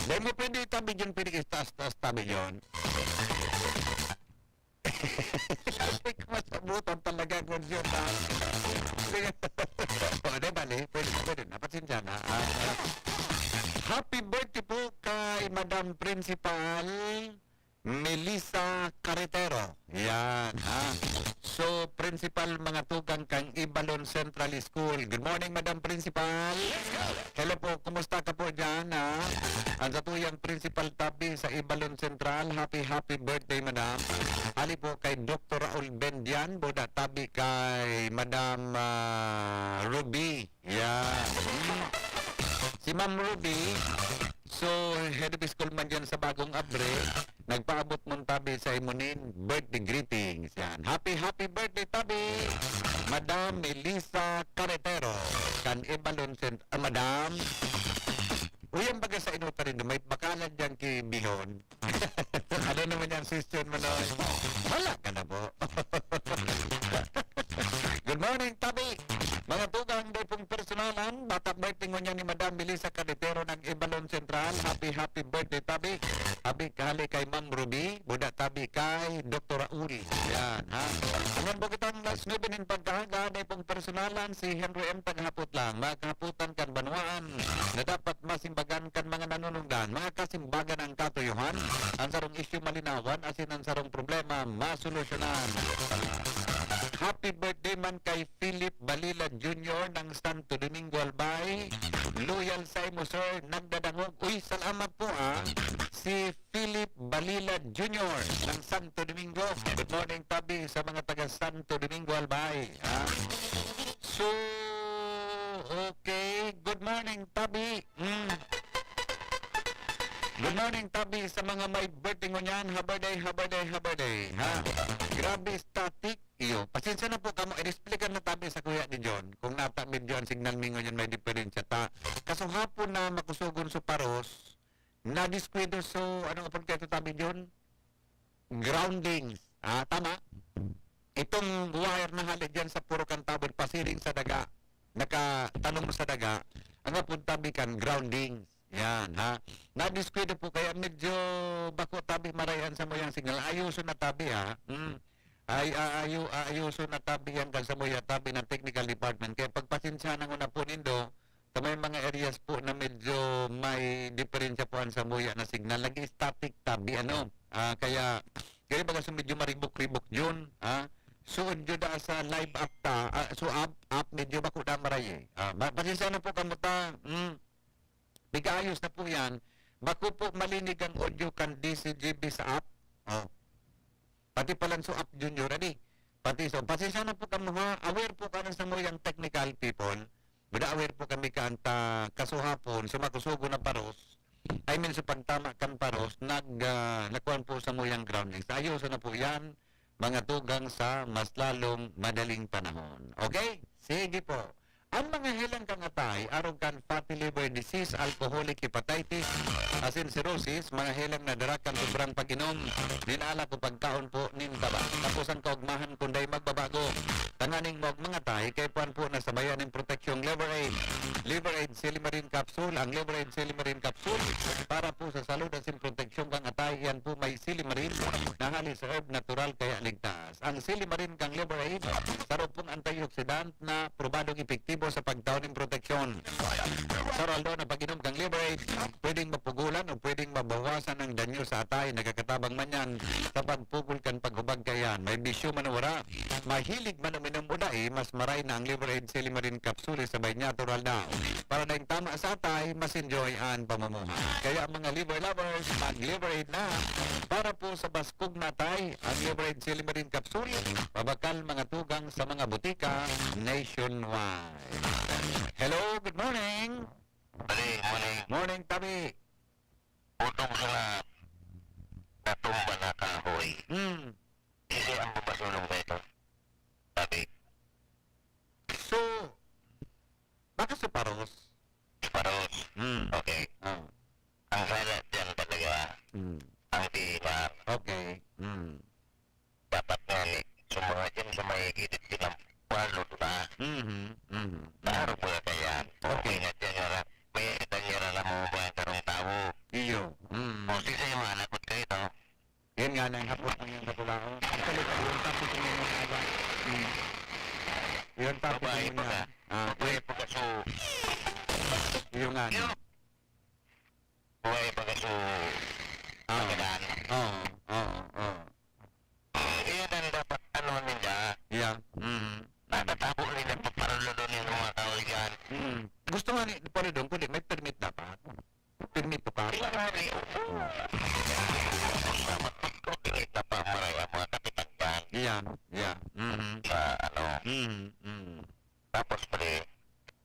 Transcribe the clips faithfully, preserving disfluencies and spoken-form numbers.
Dahil mo pwede tabi dyan, pwede itaas-taas tabi dyan. Hindi ko masabutan talaga kung sino na. O, di bali, pwede, pwede na. Pasensya na. Ah, ah. Happy birthday po kay Madam Principal Melissa Carretero. Yan, ha? So, Principal, mga tugang kan Ibalon Central School. Good morning, Madam Principal. Hello po, kumusta ka po dyan, ha? Ang satuyang Principal tabi sa Ibalon Central, happy, happy birthday, Madam. Ali po kay Doktor Raul Bendian, buda tabi kay Madam, ah, Ruby. Yan. Si Ma'am Ruby, so, head of school man dyan sa Bagong Abre, nagpaabot mong tabi sa imo nin birthday greetings. Yan. Happy, happy birthday, tabi! Madam Melissa Carretero, kan Ibalon Cent-, ah, Madam. Uy, ang baga sa inuta rin, may bakalan dyan kay Bihon. Ano naman yung suggestion mo, Noy? Wala ka na po. Good morning, tabi. Mga tugang, dai pong personalan, bata birthday ngunyan ni Madam Melissa Carretero ng Ibalon Central. Happy, happy birthday, tabi. Happy kali kay Ma'am Ruby, buda tabi kay Doktor Raul. Yan, ha? Hanggang po kitang alas nuebe nin pagkaaga, dai pong personalan, si Henry M. Tagahapot lang. Mga kahapotan kan banwaan na dapat masimbagan kan mga nanunungdan. Mga kasimbagan ang katuyohan, ang sarong isyu malinawan, asin ang sarong problema masolusyonan. Happy birthday man kay Philip Balila Junior ng Santo Domingo, Albay. Loyal sa imo, sir. Nagdadangog. Uy, salamat po, ah. Si Philip Balila Junior ng Santo Domingo. Good morning, tabi, sa mga taga Santo Domingo, Albay. Ha? So, okay. Good morning, tabi. Mm. Good morning, tabi, sa mga may birthday ngunyan. Habaday, habaday, habaday. Ha? Grabe, static. Iyo. Pasensya na po kamo. Inisplikan na tabi sa kuya ni John. Kung nata medyo ang signal mi ngunyan may diferensya ta. Kaso hapon na makusogon sa paros, nadiskwento so, ano ang pagkaya tabi, John? Groundings. Ah, tama? Itong wire na hali dyan sa puro kantabon, pasiring sa daga, nakatanong sa daga, ang apuntabi kan groundings. Yan, ha? Nadiskwento po, kaya medyo bako tabi marayan sa muyang signal. Ayuso na tabi, ha? Hmm. Ay, aayo-, aayuso na tabi yan kan sa muya tabi ng technical department. Kaya pagpasensya na muna po nindo, sa may mga areas po na medyo may diferensya po ang samuya na signal, nag-static tabi, ano? Ah, kaya, kaya baga so medyo maribok-ribok yun, ha? Suod yun da sa live app ta, ah, so app, app medyo bako da maray eh. Ah, ma-, pasensya na po kamo ta, mm, pigkaayos na po yan. Bako po malinig ang audio kan D C G B sa app. Oh. Pati palan so app, Junior, ani? Pati so, pasensya na po kamo, ha? Aware po ka na sa muyang technical people. Buda aware po kami ka anta kasuhapon, so makusugo na paros. I mean, sa pagtama kan paros, nag, ah, nakuan po sa muyang groundings. Ayuso na po yan, mga tugang sa mas lalong madaling panahon. Okay? Sige po. Ang mga helang kan atay, arog kan fatty liver disease, alcoholic hepatitis, asin cirrhosis, mga helang na dara kan sobrang pag-inom nin alak o pagkaon po nin taba. Tapos ang kaugmahan kun dai magbabago. Tanganing maog mga atay, kay puan po na sabayan nin proteksyong Liver Aid. Liver Aid Silimarin Capsule. Ang Liver Aid Silimarin Capsule para po sa salud asin proteksyon kan atay, yan po may silimarin na hali sa herb natural kaya ligtas. Ang silimarin kan Liver Aid, saro pong antioxidant na probadong epektibo sa pagtao nin proteksyon. Sa oral daw na pag-inom kan Liver Aid, pwedeng mapugulan o pwedeng mabawasan ang danyo sa atay. Nakakatabang man yan sa pagpugol kan paghubag kaiyan. May bisyo man o wala, mahilig man uminom o dai, mas maray na ang Liver Aid Silimarin Capsule sabay natural daw. Para daing tama sa atay, mas enjoy ang pamumuhay. Kaya mga liver lovers, mag-Liver Aid na para po sa baskog na atay, ang Liver Aid Silimarin Capsule, mabakal mga tugang sa mga butika nationwide. Hello, good morning. Morning, morning. Morning, tabi. Putong sa lahat, natumba na kahoy. Hmm. Sisi ang bumasulong sa ito. Tabi. So, baka sa paros? Paros. Hmm. Okay. Oh. Ang sala dyan talaga, Hmm. ang T F R. Okay. Hmm. Dapat nga ni, sa mga dyan, sa may gilid silang palo, di ba? Mhm, mhm. Naarog mga kaya. Okay. Okay na dyan, nga ra-, may danyara na mo ba ang karong tawo? Iyo. Anay hapot ang iyong katulaon. Actually, pag-iyon tapos ang iyong aga. Hmm. Iyon tapos ang Babae iyong pa nga. Ah, Babae pa ka, so, iyo nga. Iyo. Babae pa ka, so, Ah. Pagkadaan. Oo, oo, oo. Iyo na dapat, ano, ninda. Yeah. Mm. Natatabo ninda pagparalo doon yung mga kahuligan. Mm. Gusto nga ni, paralo doon, kundi may permit dapat. Permit to ka. Kailangan ni, oo. Dapat pag-coordinate na pa, maray ang mga kapitan dyan. Yeah, yeah. Mm. Sa, ano. Mm, mm. Tapos, pre,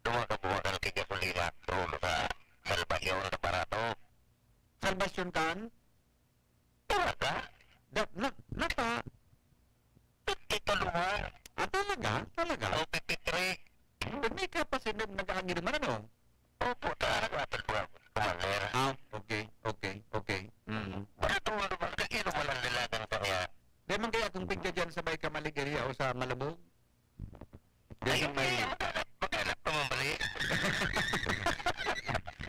dumaga-bumaga na kay gasolina, tulo sa Salvacion na barato. Salvacion kan? Talaga? Da, na, nata. Fifty-two luha. Ah, talaga? Talaga? O, fifty-three. May kapasinan nag-aagi naman, ano? Opo, talaga, Commander. Ah, okay, okay, okay. Mm. Bakit ang ano ba? Kaino man ang dalagan ka niya? Di man kaya kung tigda dyan sa may Kamalig area o sa Malabog? Diyan sa may Ay, hindi, maghanap, maghanap ka man bali.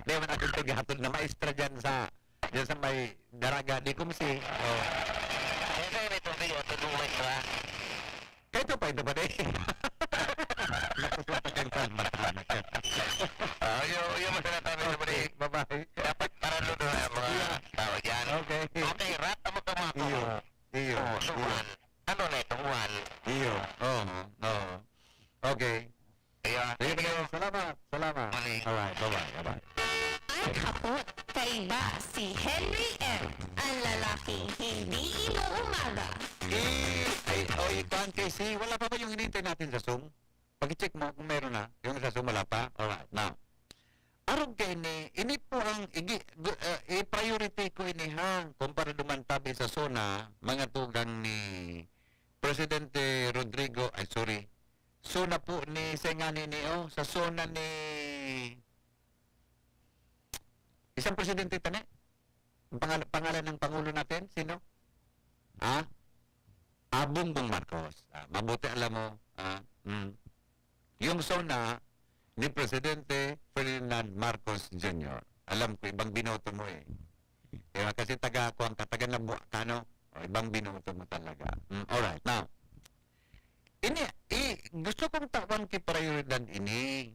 Di man akong tighatod na maestra dyan sa, dyan sa may Daraga, di kumsi. Oh. Ay, sa'yo may tubig, o, tulong maestra. Kaya ito pa, ito pa, di. Nakuswata kang kalmatan. Ah, yun, yun, masarap kami sa bali. Okay, bye-bye. Dapat paralo doon ang mga Yeah. tao dyan. Okay. Okay, rat ang magkamako. Iyo, iyo, Oh, iyo. subuhan. Ano na ito, Juan? Iyo. Oo, oo. Okay. Iyo, Sige, thank you. Salamat, salamat. Mali. Alright, bye-bye, bye-bye. Ang hapot, kaiba si Henry M, ang lalaking hindi inuumaga. Eh, ay, oy, kuwan, K C, wala pa ba yung hinihintay natin sa Zoom? Pag-check mo kung meron na, yung sa Zoom wala pa. Alright, now. Arog kaini, ini po ang igi-, gu-, ah, i-priority ko ini, ha, kumpara duman tabi sa SONA, mga tugang ni Presidente Rodrigo, ay, sorry, SONA po ni, sa ngani ni, oh, sa SONA ni, isang presidente tani? Ang pangal-, pangalan ng Pangulo natin, sino? Ha? Ah, Bongbong Marcos. Ah, mabuti alam mo, ah, mm. Yung SONA ni Presidente Ferdinand Marcos Junior. Alam ko, ibang binoto mo eh. Kaya kasi taga, kuwan ka, taga Nabua ka, no? O, ibang binoto mo talaga. Mm, alright, now, ini, i, gusto kong tawan ki prioridad ini.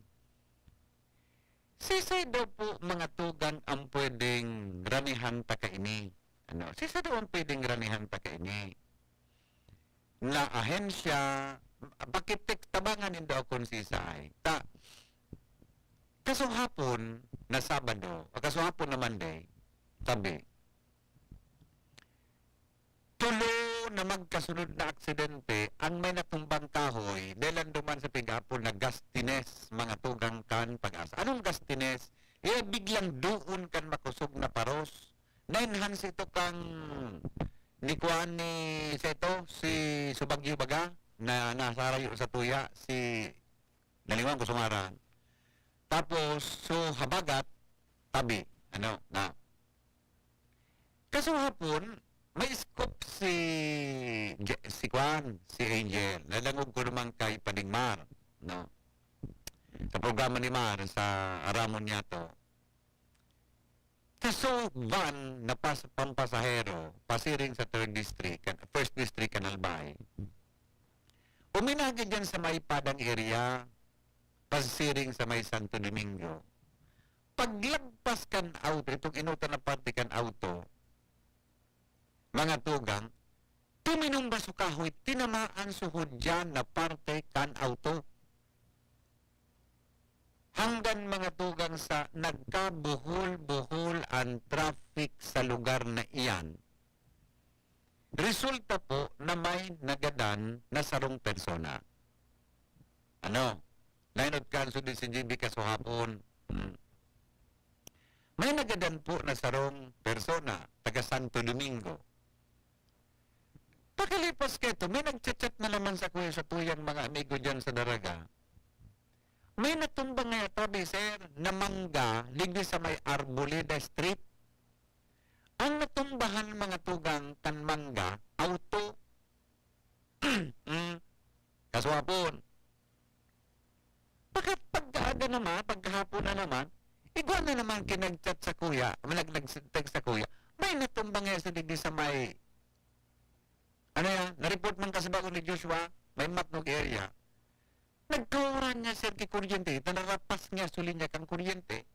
Sisay daw po, mga tugang, ang pwedeng ranihan ta kaini? Ano? Sisay daw ang pwedeng ranihan ta kaini? Na ahensya, pakitik-, tabangan nindo akon sisay. Ta, kasuhapon na Sabado, o kasuhapon na Monday, tabi, tulo na magkasunod na aksidente ang may natumbang kahoy, dahil lang duman sa pig-apon na gastines, mga tugang kan Pag-asa. Anong gastines? Eh, biglang doon kan makosog na paros. Na-enhance ito kang ni kuan ni Seto, si Subagyo baga, na nasarayo sa tuya, si, nalingawan ko sa ngaran. Tapos, so, habagat, tabi. Ano, na. Kasuhapon, may scoop si Je-, si kuan, si Angel. Nadangog ko naman kay Pading Mar, no? Sa programa ni Mar, sa Aramon niya to. Sa so van na pas-, pampasahero, pasiring sa third district, kan-, first district, kan Albay. Uminagi dyan sa may Padang area, pasiring sa may Santo Domingo. Paglagpas kan auto, itong inutan na parte kan auto, mga tugang, tuminumba so kahoy, tinamaan suhod dyan na parte kan auto. Hanggan, mga tugang, sa nagkabuhol-buhol ang traffic sa lugar na iyan. Resulta po na may nagadan na sarong persona. Ano? Lainot kanso din si G B kasuhapon. Hmm. May nagadan po na sarong persona, taga Santo Domingo. Pakalipas kaito, may nagchat-chat na naman sa kuya, sa tuyang mga amigo dyan sa Daraga. May natumba nga tabi, sir, na mangga, digdi sa may Arboleda Street. Ang natumbahan, mga tugang, kan mangga, auto. Mm. Kasuhapon. Pagka-, pagkaaga naman, pagkahapon na naman, igwa na naman kinagchat sa kuya, nag-, nag-text sa kuya, may natumba nga sa digdi sa may Ano yan? Na-report man kasi bago ni Joshua, may Matnog area. Nagkawaran niya, sir, ki kuryente. Ito, narapas niya sa linya kan kuryente.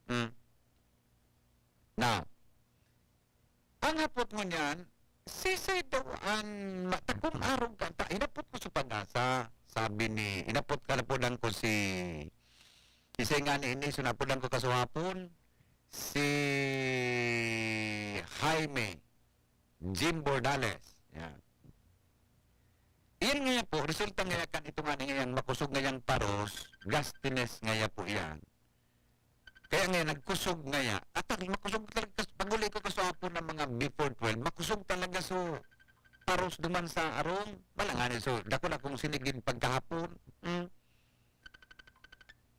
Hmm. Now, ang hapot ngunyan, sisay daw an ma-, takong arog ka ta, hinapot ko sa PAGASA. Sabi ni, hinapot ka, napunan ko si, isay nga ni ini, so napunan ko kasuhapon, si Jaime Jim Bordales. Yan. Iyan ngaya po, resulta ngaya kan ito nga ngayang makosog ngayang paros, gastines ngaya po iyan. Kaya ngaya nagkosog ngaya. At ang makosog talaga, kas-, pag-uli ko kaswapon ng mga before twelve, makosog talaga so paros duman sa arong. Wala nga ni so, dako na kong sinigin pagkahapon. Hmm.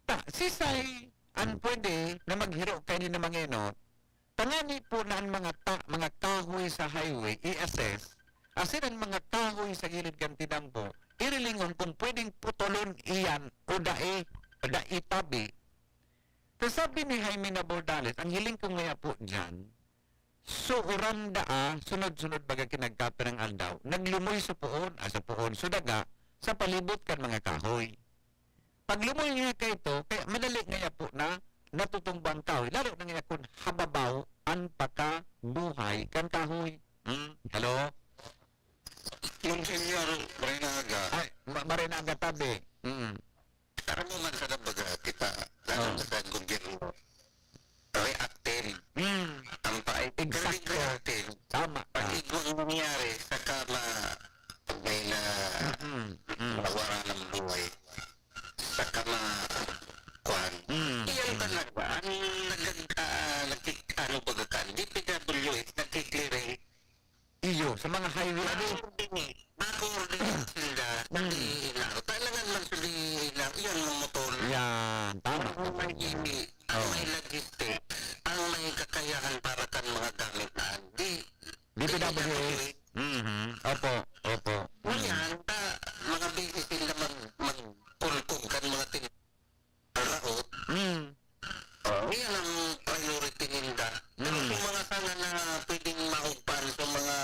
Ta, sisay, ang pwede na maghiro kaini na mga enot, tangani po na ang mga ta-, mga kahoy sa highway, i-assess, asin ang mga kahoy sa gilid kan tinampo, irilingon kung pwedeng putulon iyan o dai, o dai tabi. So, sabi ni Jaime na Bordales, ang hiling ko ngaya po diyan, so, uran daa, sunod-sunod baga ki nagkapirang aldaw, naglumoy sa poon, ah, sa poon, sa daga, sa palibot kan mga kahoy. Paglumoy niya kaito, kaya madali ngaya po na natutumba ang kahoy, lalo na ngaya kun hababaw an pakabuhay kan kahoy. Hmm, hello? Monsignor Barinaga. Ay, Ma-, Barinaga tabi. Mm. Aram mo man sana baga kita, lalo Oh. na sa gobyerno, reactive. Mm. Ang paay, Exacto. Reactive. Tama ka. Pag igwa ang nangyari, saka ma-, pag may na-, Mm, mm. nawara ng buhay, saka ma-, kuwan. Mm, Iyan mm. talaga, ang nagag-, ah, nagkik-, ano baga kan, D P W H, nagki-clearing. Iyo, sa mga highway, ano? Nako-coordinate, nako-coordinate sila, Mm. pati inaro. Talagang man sila inaro, iyan ang motor. Yan, tama. Ang may ini, ang Oh. may logistic, ang may kakayahan para kan mga gamit na, di, D P W H. Mhm. Opo, opo. Mm. Ngayon, ta, mga busy sila mag-, magkulkog kan mga tin-, raot. Mm. Oh, iyan ang priority ninda. Pero Mm. kung mga sana na pwedeng maugpan sa mga,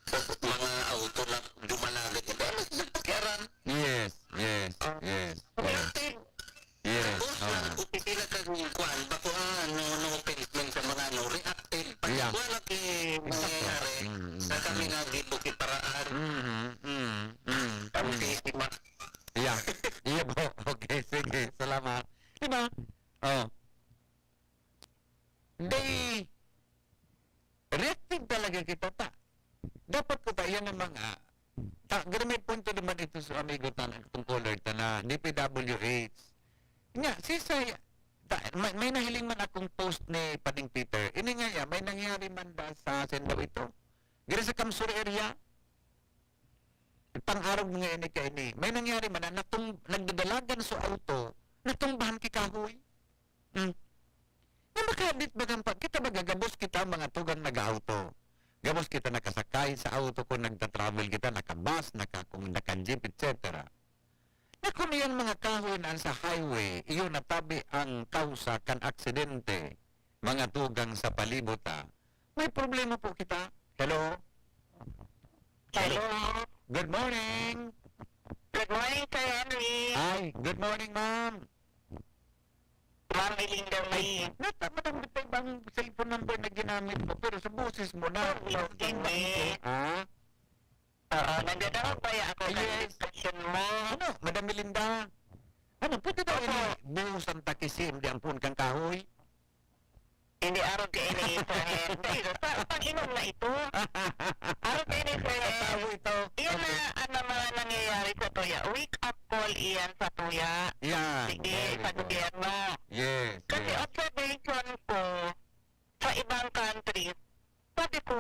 sa mga auto na dumalagad, hindi mas nagpakiaram. Yes, yes, Oh. yes, yes. Reactive. Yes, Tapos, oo. ang opisina kan kuwan, bako, ah, no, no offense man sa mga ano, reactive. Pag Yeah. kuwan ang ki-, Exacto. nangyayari, Mm, mm, sa kami mm. nagibo ki paraan. Mm, mm, mm, Ang mm. sisima. Yeah. Iya po. Okay, sige. Salamat. Di ba? Oh. They reactive talaga kita ta. Dapat ko ta, yan ang mga, ta, pero may punto naman ito sa amigo ta, itong caller ta na D P W H. Nga, sisay, ta, may, may nahiling man akong post ni Pading Peter. Ini nga ya, may nangyari man da sa, saan daw ito? Diri sa Kamsur area, pang-arog nga ini kaini. May nangyari man na natum-, nagdadalagan sa auto, natumbahan ki kahoy. Hmm. Nga makadit bagang pa, kita baga gabos kita mga tugang nag-auto. Gabos kita nakasakay sa auto kung nagta-travel kita, naka-bus, naka-, kung naka-jeep, et cetera. Na kung iyan mga kahoy na sa highway, iyon natabi ang kausa kan aksidente, mga tugang sa palibot, ah. May problema po kita. Hello? Hello. Good morning. Good morning, Sir Henry. Ay, good morning, ma'am. Ma'am Melinda May. Nata-, madam, ito bang cellphone number na ginamit mo, pero sa boses mo na, Oh, okay, hindi ko, eh. Ah? Oo, nagdadangog pa ya ako sa Yes. diskusyon mo. Ano, Madam Melinda? Ano, pwede daw Opo. ini buhusan ta ki C M D ang puon kan kahoy? Hindi, arog ka ini, Sir Hen. Sa ito, sa, pag-inom na ito. Arog ka ini, Sir Hen. Tao ito. Iyan Okay. na ang mga nangyayari sa tuya. Wake up call iyan sa tuya. Yan. Sige, Very sa good. gobyerno. Yes, Kasi yes. observation ko, sa ibang countries, sabi ko,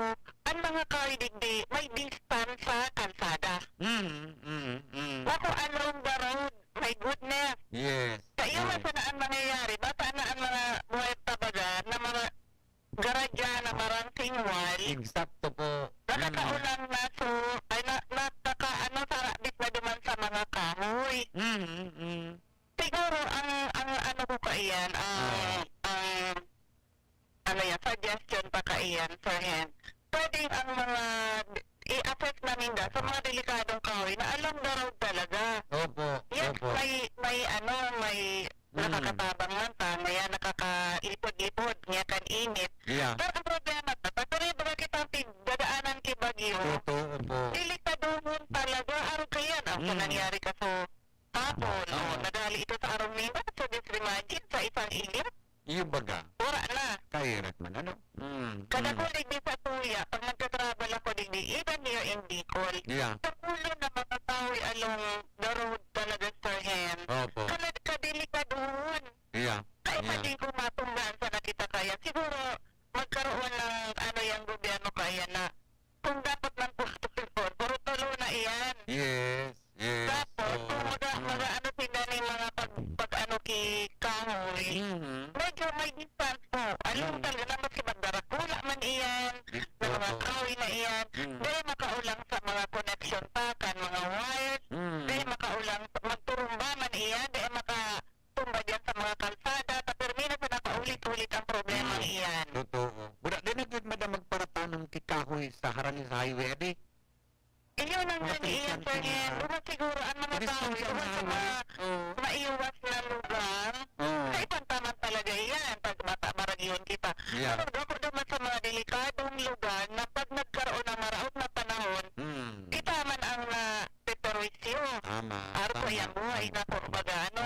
ang mga kahoy digdi, may distance sa kalsada. Mm, mm, mm. Bako along the road, my goodness. Yes, Sa iyo yes. man sana ang mangyayari, bata na ang mga buhay tabaga na mga garadya na marangsing wall. Eksakto po. Mm. Nakakaulang na so, ay na, nakaka-, ano, sarabit na duman sa mga kahoy. Mm, mm. Siguro, ang, ang ano ko kaiyan, ang, Ah. ang, ano yan, suggestion pa kaiyan, Sir Hen. Pwedeng ang mga, i-assess na ninda sa mga delikadong kahoy na along the road talaga. Opo, Yes, opo. may, may ano, may Mm. nakakatabang man ta, may nakakalipod-lipod, niya kan init. Yeah. Pero ang problema, ta, pag pare baga kitang tig-, dadaanan ki bagyo, Totoo po. delikadohon talaga. Arog kaiyan, ang sa Mm. nangyari ka sa Tapon, Oo. oh, naghali ito sa arong nila. So, just imagine, sa isang iglap, Iyo baga. wala na. Kairat man, ano? Mm, Kada mm. ko digdi sa tuya, pag nagtatravel ako digdi, even here in Bicol, Yeah. sa pulo na mga kahoy along the road talaga, Sir Hen. Opo. Kana-, kadelikadohon. Yeah. Kaya Yeah. imagine kung matumbahan sa nakita kaya, siguro magkaroon ng ano yung gobyerno kaya na kung dapat lang po, puro tulo na iyan. Yes, yes. Tapos, Oo. kung maga-, Mm. mag-aano sila ni mga pag-, pag-ano ki kahoy, Mhm. medyo may distance po. Alam Mm. talaga na maski magdarakula man iyan, Di-, na mga oo. kahoy na iyan, Mm. dahil makaulang sa mga connection pa, kan mga wires, Mm. dahil makaulang, magturumba man iyan, dahil maka-, tumba diyan sa mga kalsada, ta pirmi na sa nakaulit-ulit ang problemang Mm. iyan. Totoo. Wala din na gud, madam, magparatanom ki kahoy sa harani sa highway, adi? Iyon ang Mga naniiyan, Christian sir, nga yan. Duman siguro ang mga Christian kahoy, nga duman sa highway. mga Oo. maiwas na lugar, Oo. sa ibang taman talaga iyan, pag mata-, maragyon kita. Yeah. Pero ako duman sa mga delikadong lugar na pag nagkaroon ng maraot na panahon, Mm. kita man ang napeperwisyo. Tama, Aro ko tama, yan, buhay tama. na po, baga, ano.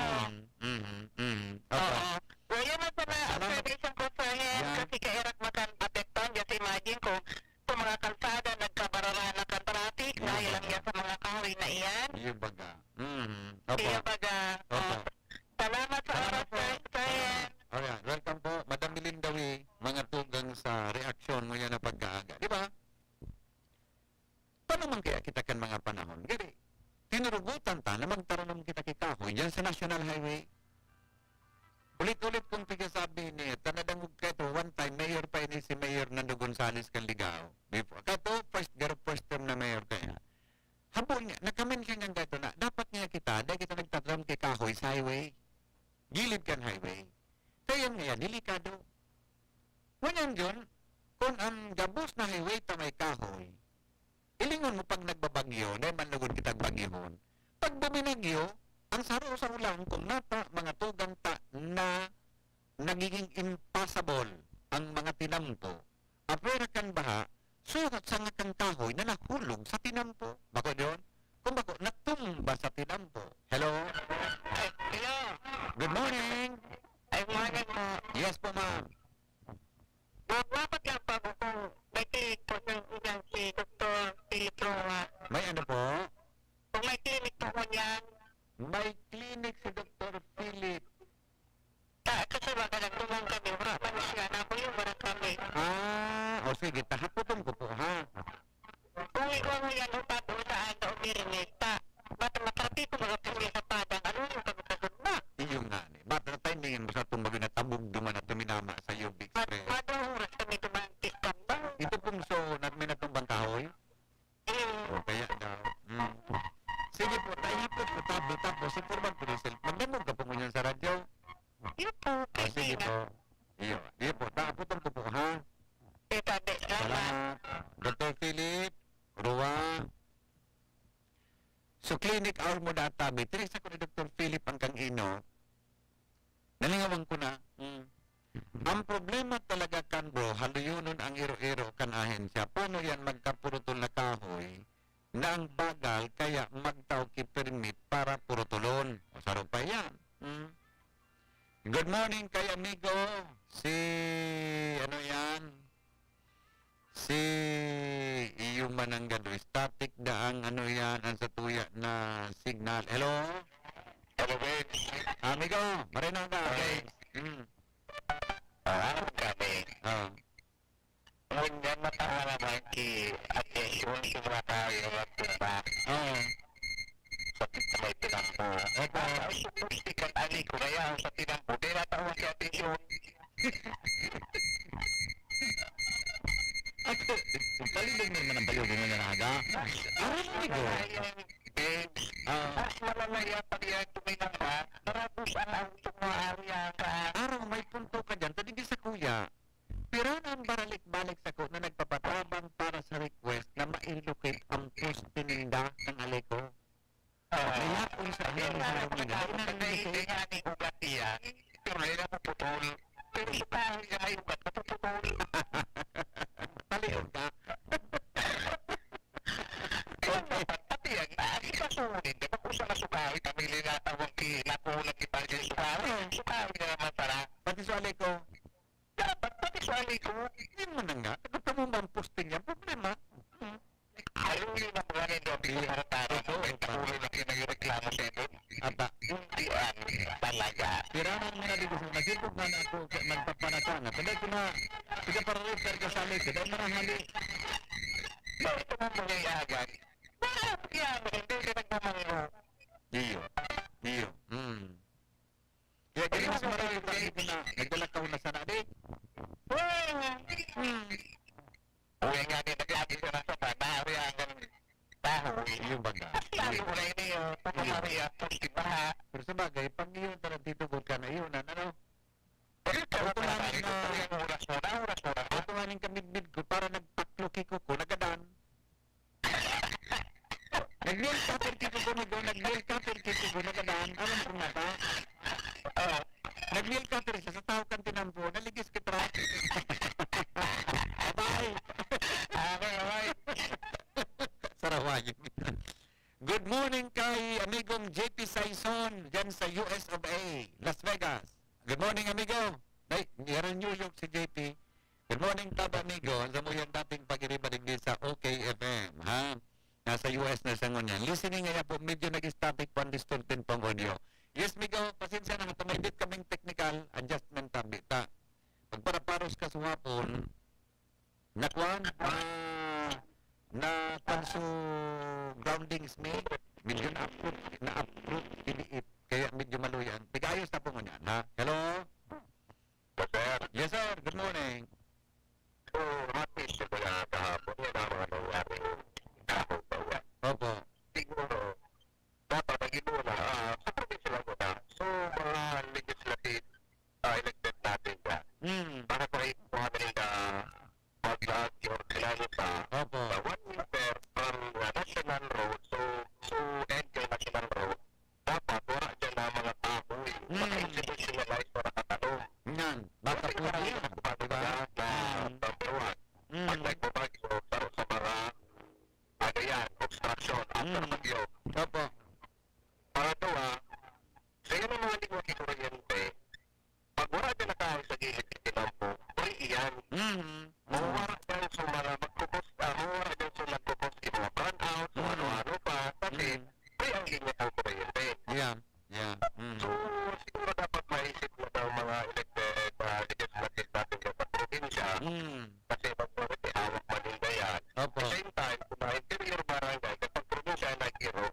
Mm, mm, mm. Opo. Oo. So, yun ang sana Salamat. observation ko, Sir Hen, Yeah. kasi kairak makan apektuhan. Just imagine kung sa mga kalsada, nagkabararanak ang traffic Iyo dahil lang baga. yan sa mga kahoy na iyan. Iyo baga. Mm, opo. Iyo baga. Opo. Oh. Salamat sa Salamat oras, po. Sir, Sir Hen. Alright. Welcome po, Madam Melinda Wee. Mga tugang sa reaksyon mo yan na pag-aaga. Di ba? Paano man kaya kita kan mga panahon? Gari, tinurugutan ta na magtaranom kita ki kahoy diyan sa National Highway. Ulit-ulit kong pigasabi ni, ta nadangog ka ito, one time, mayor pa ini si Mayor Nando Gonzales kan Ligao. Before, kato, first, garo first term na mayor kaya. Habo niya, nagkamention niya gato na, dapat niya kita, dahil kita nagtatanom ki kahoy sa highway. Gilid kan highway. Kaya niya, delikado. Ngunyan yun, kung ang gabos na highway ta may kahoy, ilingon mo pag nagbabagyo, dahil man lugod kitang bagyuhon. Pag buminagyo, ang saro sa ulan, kung nata, mga tugang ta na nagiging impassable ang mga tinampo. Apwera kan baha, suhat sa nga kan kahoy na nahulog sa tinampo. Bako yun? Kung bako, natumba sa tinampo. Hello? Ay, hello. Good morning. Ay, morning po. Yes po, ma'am. Dapat lang po ako kung may clinic po ng ilang si Doktor Philip Roa. May ano po? Kung may clinic po ko niyan. May clinic si Doktor Philip. Ta-, kasi baga nagtumang kami, wala man siya, nakuyo man kami. Ah, o sige, tahapoton ko po, ha? Kung ikaw mo yan, o paano saan na umirinit, ta-, mat-, matrapi ko mga puli sa padang, ano yung kami kasugma? Iyo nga ni. Ba't na timing mo sa tumbag na tabog duman at tuminama sa iyo, Big Mat-, Spread? Madong oras kami dumanti kambal. Ito pong so, nat-, may natumbang kahoy? Mm. O, kaya daw. Mm. Sige po, tayo po, po, tabi, tapos, si Purban Pulisel. Magdamog ka po ngunyan sa radyo? Iyo po, Ah, sige pwede na. po. Iyo, iyo po. Taputan ko po, ha? Sige, tabi. Salamat. Salamat. Doktor Philip, Rua. So, clinic hour mo data, may tiris ako ni Doktor Philip ang kang ino. Nalingawan ko na. Mm. Ang problema talaga kan bro, haluyonon ang iro-iro kan ahensya. Paano yan magkapurutol na kahoy na ang bagal kaya magtao ki permit para purutulon? O, saro pa yan. Mm. Good morning kay amigo. Si, ano yan? Si iyo man ang gado, static da ang ano yan, ang satuya na signal. Hello? Hello, Vince. Amigo, marino ka. Okay. Mm. Ah, kami. Ah. Ngunyan, mataha naman ki atensyon sa mga tayo na tumba. Oo. Sa may tinampo. Opo. Ang sukusti kan ali ko, kaya ang sa tinampo, di natawan si atensyon. Ako, palibog mo naman ang palibog mo na aga. Aray ko. Ayan, babes. Ah. Mas malala yata yan tuminamba. Narabos ang auto mo, ari yata. Araw, may punto ka dyan. Tadigil sa kuya. Pira na an baralik-balik sako na nagpapatabang para sa request na ma-relocate an poste ninda kan Aleco. Ah, kaya kung sa yun nga, harong nila, yun ang nagkakaibig nga ni ugat niya, pero wala na puputol. Pero sa tayo niya may ugat, mapuputol. Palion ka. Pati yan, ah, ipasunod din. Di ba kung sa nasugawi, kami linatawag ni Naku, nag-iba yung sugawi. Sugawi na naman pala. Pati sa Aleco. Dapat pati sa Aleco. Yun mo na nga. Nagkatamumbang posting yan. Problema. Hmm. Ayaw yun ang mga nindot. Hindi ko para para. Ito, may ito, tapulo na kayo nagreklamo sa ito. Ata. Hindi yan talaga. Tiranan mo na dito sa nakipag na ako, nagpapanatana. Pwede ko na, sige, para rin, pero kasali ko. Dahil marahali. Bakit mo mangyayari? Bakit yan? Hindi ka nagmamanglo. Iyo. Iyo. Hmm. Kaya ganyan mas marami pa dito na naglalakaw na sana, di? Hmm. Uy, nga din, naglagi ka na sa bana, uy, ang tahoy. Yung baga. Lalo ko na ini, oh, pagkamari ang pusti baha. Pero sa bagay, pag iyon, parang titugon ka na iyon, ano? Pero ito, ito nga rin na, ito yung oras mo na, oras mo na. Ito nga rin kamidmid ko, para nagpakluki ko ko, nagadan. Nag-nail cutter kiko ko, nag-, nag-nail cutter kiko ko, nagadan, alam ko nga ba? Oo. Nag-nail cutter siya, sa tao kan tinampo, naligis kita. Abay! Ah, okay, okay. Saraway. Good morning kay amigong J P Saison, dyan sa U S of A, Las Vegas. Good morning, amigo. Ay, meron New York si J P. Good morning, Taba Amigo. Alam mo yan dating pag-iriba digdi sa O K F M, ha? Nasa U S na siya ngunyan. Listening nga po, medyo nag-static po ang distorted pong audio. Yes, Migo, pasensya na, tumaybit kaming technical adjustment tabi ta. Pagparaparos ka sa hapon, nakuan, na, na panso groundings mi, medyo na-uproot, na-uproot, iliit. Kaya medyo maluyan. Pag-ayos na po ngunyan, ha? Hello? Sir. Yes, sir. Good morning. So, happy siya kaya kahapon. Yan ang mga nangyari kahapon pa yan. Opo. Siguro, dapat ang iba na, ah, sa probinsya lang muna. So, mga legislative, ah, elected natin dyan. Mm. Para sa iba nila, pag lahat yung ordinansa, Opo. sa one meter from the national road, so, so, end kay national road, dapat wala dyan na mga kahoy, Mm. mga institutionalized na nakatanom. Yan. Baka Kasi puro marami yan. na mga Diba? na Mm. number one. Mm. Pag nagbabagyo, sa, sa mga, ano yan, obstruction after Mm. bagyo. Opo. Pangatlo, ah, sa iyo ng mga lingwa ni Kuryente, pag wala ka nakaon sa gilid ni Tinampo, free iyan. Mm. Mawawara dyan sa mga magkukos-, ah, mawawara dyan sa nagkukos-, yung mga brownout, kung Mm. ano-ano pa, kasi Mm. free ang linya ng kuryente. Yeah, yeah. Mm. So, siguro dapat maisip na daw mga elected, ah, legislative natin dyan sa probinsya, Mm. kasi majority hawak man nila yan. Opo. At the same time, kung mga interior barangay, kapag probinsya ay nag-iro,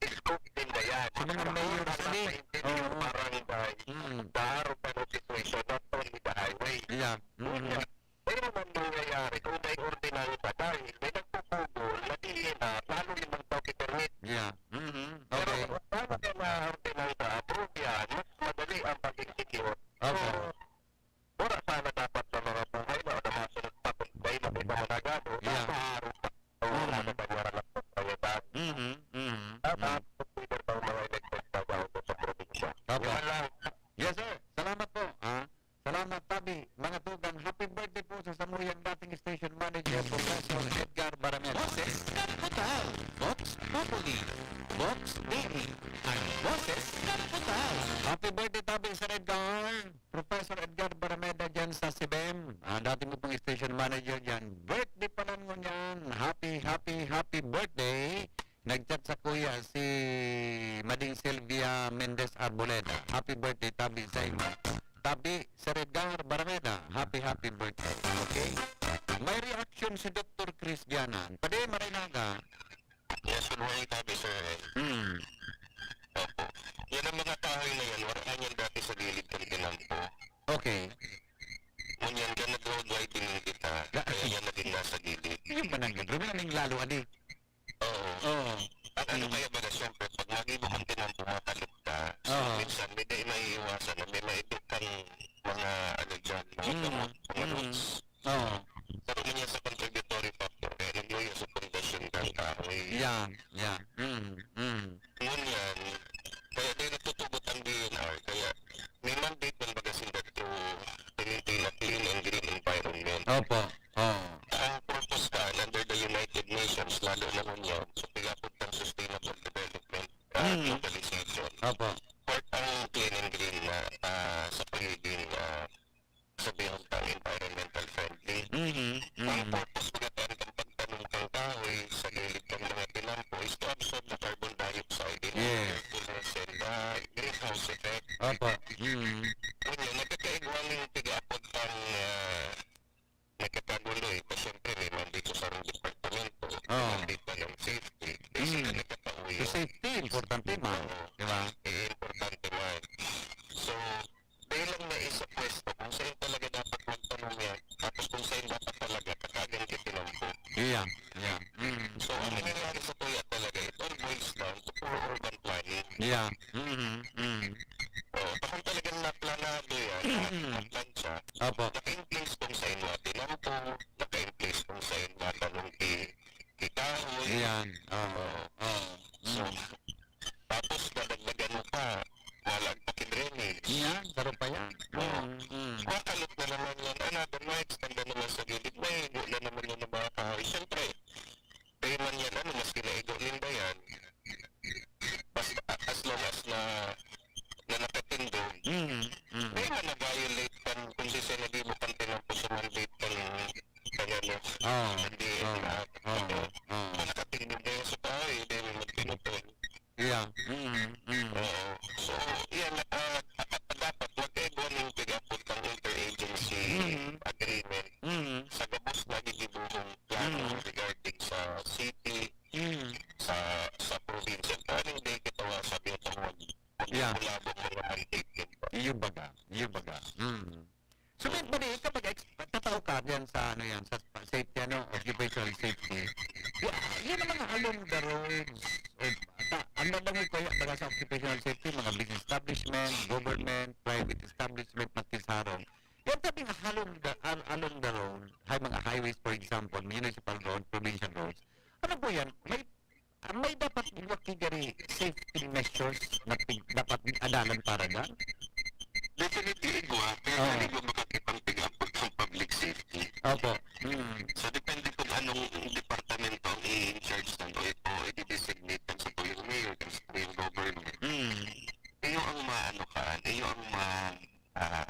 scope din na yan. Sa mga mayor sa di. Sa interior Oo. barangay, Mm. sa harap ng situation, not only the highway. Yeah. Mm. Yun nga. Pero naman nangyayari, kung may ordinansa, dahil may nagpupugol, na di na, lalo yung magpapit-permit. Yeah. Mm-hmm. Pero Okay. kung paano ka na ordinansa, approve yan, mas madali ang pag-execute. Okay. So, wala sana dapat sa mga buhay na o na masunod pa kung may makita managado, Yeah. sa harap pa. Oo, Mm. nasa kanya na lang po, kaya dahil. Mm-hmm. Mm-hmm. Dapat Mm. consider pa ang mga elected na daw sa probinsya. Opo. Yun lang. Yes, sir. Salamat po, ha? Salamat, Tabi. Mga tugang, happy birthday po sa samuyang dating station manager, Professor Edgar Baramel. Boses kan Total, Vox Populi, Vox Daily, ang Boses kan Total. Happy birthday, Tabi, Sir Edgar. Professor Edgar Barameda dyan sa C B M. Ah, dati mo pong station manager dyan. Birthday pala ngunyan. Happy, happy, happy birthday. Nag-chat sa kuya si Mading Sylvia Mendez Arboleda. Happy birthday, Tabi, sa imo. Tabi, Sir Edgar Barameda. Happy, happy birthday. Okay? May reaction si Doktor Chris Dianan. Pwede, Marinaga. Yes, good morning, Tabi, sir. Hmm. Opo. Yan ang mga kahoy na yan, wala yan dati sa gilid kan Tinampo. Okay. Ngunyan, kaya nag-road widening kita, Ga- kaya yan naging nasa gilid. Yung mananggad, rumilaning lalo, adi. Oo. Oo. Ang ano Hmm. kaya baga, siyempre, pag nagibo kang Tinampo, matalib ka, so, Oo. minsan, may di maiiwasan na may maibig kang mga, ano dyan, mga Hmm. gamot, mga Hmm. roots. Yeah. Mm, mm. Ngunyan, kaya din natutugot ang D N R, kaya may mandate man baga sinda to maintain a clean and green environment. Opo. Oo. Ang purpose kan under the United Nations, lalo na ngunyan, sa pigapod ng sustainable development, ah, Mm. globalization. Opo. Part ang clean and green na, ah, sa pagiging, ah, sabihin tang environmental friendly. Mhm, Ang mhm. purpose baga kan pagtanom kan kahoy sa gilid kan mga tinampo is to absorb the carbon dioxide in Yes. order to lessen the greenhouse effect. Opo. Mhm. Ngunyan, nagkakaigwa ning pigapod kan, ah, nagkakagulo eh. Ta siyempre, may mandate sa sarong departamento, may Oo. mandate pa ng safety. Kaya sila Mm. nagkakauwi. So, safety, importante man. Oo. Di ba? Eh, importante man. So, dai lang na sa pwesto kung saan talaga dapat magtanom yan, tapos kung saan dapat talaga kakagan itinampo. Yeah, yeah. Mm, So, ang mm. nangyayari sa tuya talaga, it all boils down to poor urban planning. Yeah. Mm, mm. Oh, ta kung talagang naplanado yan, Mm. naplantsa, Opo. naka-in place kung saan matinampo, naka-in place kung saan matanong ki, kikahoy. Yan. Oo. Oo. Oo. So, Mm. tapos dadagdagan mo pa, malagpak yung drainage. Yan, saro pa yan. Oo. Mm, mm. Makalot na naman yan. Another, ma-extend na naman sa gilid. Maigo na naman yan ng mga kahoy. Siyempre, kaya man yan, ano, mas kinaigo ninda yan. Basta, a-, as long as na, na nakatindog, Mm, mm. Kaya nga na-violate kan, kung si Senador Bukan tinampo sa mandate kan, kan, ano, Oo, kan D N R. oo, oo, oo. Kung nakatindog na yan sa kahoy, hindi mo magpinutol. Yeah. Mm, mm. Oo. So, yan, ah, ah, dapat magkaigwa ning pag-apod ng interagency Mm. agreement Mm. sa gabos na gigibohong plano Mm. regarding sa city, Mm. sa, sa probinsya. Kaya hindi kita wa-, sabi ito, wag, wag Yeah. bulabog mga mandate din po. Iyo baga, iyo baga. Mm. So, may pwede ka mag-ex-, tatao ka diyan sa, ano yan, sa safety, ano, occupational safety. Ya-, yan ang mga along the roads. O, ta-, ang nadangog ko yan, taga sa occupational safety, mga business establishment, government, private establishment, pati sa harong. Yan sabi nga, along the, al-, along the road, hay, mga highways, for example, municipal road, provincial roads. Ano po yan? May Ah, may dapat igwa ki gari safety measures na pig-, dapat adalan para diyan? Definitely, igwa. Kaya Oo. nga igwa makakipang pig-apod ang public safety. Opo. Mm. So, depende kung anong departamento ang i-in-charge ng o, o i-designate kan sa tuyong mayor, kan sa tuyong government. Mm. Iyo ang maano ka, iyo ang ma-, ah,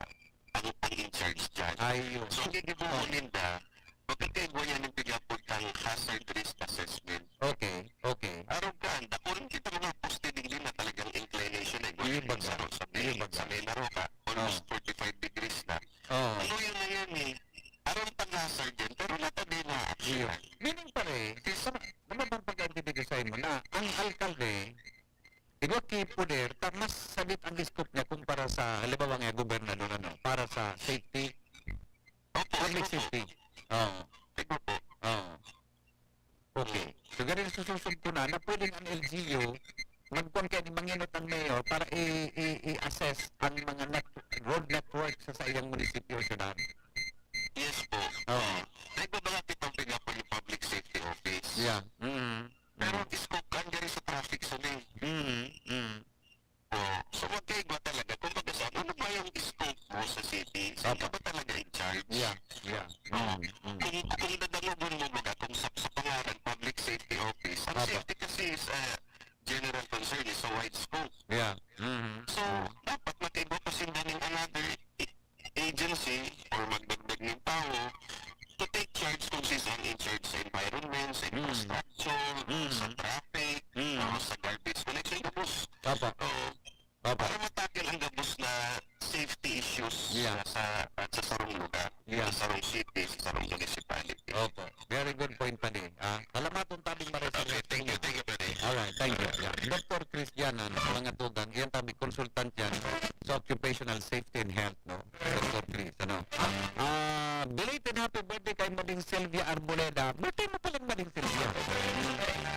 ang, ang in-charge dyan. Ayun. So, ang gigibohon Oo. ninda, magkakaigwa yan ng pigapod kang hazard risk assessment. Okay, okay. Araw ka, ang dako rin kita mga poste din yun na talagang inclination ay Iyo baga. sa, sa may, Iyo baga. sa may Laroca, almost Oo. forty-five degrees na. Oo. Ano yun na yan eh? Araw pag hazard yan, pero natabi na Iyo. action. Meaning pare, sa, ano bang pag-intindi ko sa imo na ang alkalde, igwa ki poder, ta mas sadit ang scope niya kumpara sa, halimbawa nga, gobernador, ano, para sa safety, Opo, public opo. safety. Oo. Opo. Oo. Okay. So, gani nasususog ko na, na pwedeng ang L G U, magkuhan kayo ni manginot ang mayor para i-, i-, i-assess ang mga net-, road network sa, sa iyang munisipyo o syudad. Yes po. Oo. Nagbabalapit ang pigapon ni Public Safety Office. Yeah. Mm. Pero Mm. scope kan diri sa traffic sa lane. Mm, mm. Oh, so magkaigwa talaga. Kumbaga sa ano ba yung scope mo sa city? Saan ka Opo. ba talaga in charge? Yeah, yeah. Oh, Mm, mm. kung, kung dadangogon mo baga, kung sa, sa pangalan, public safety office, ang Opo. safety kasi is, ah, general concern, is a wide scope. Yeah. Mm-hmm. So, Mm. dapat magkaigwa pa sinda ning another agency or magdagdag nin tawo to take charge kung sino ang in charge sa environment, sa Mm. infrastructure, Mm. sa traffic, Mm. o sa garbage collection, gabos. Opo. Oo. Opo. Para matakil ang gabos na safety issues Yeah. sa, sa, at sa sarong lugar, Yeah. sa sarong city, sa sarong municipality. Opo. Very good point pa din. Ah, salamaton tabing maray sa Okay, thank you, thank you, Freddy. Alright, thank you. Yeah. Doctor Chris Dianan, mga tugang, iyan tabi, consultant yan sa occupational safety and health, no? Doctor Chris, ano? Ah, belated happy birthday kay Mading Sylvia Arboleda. Birthday mo palang Mading Sylvia.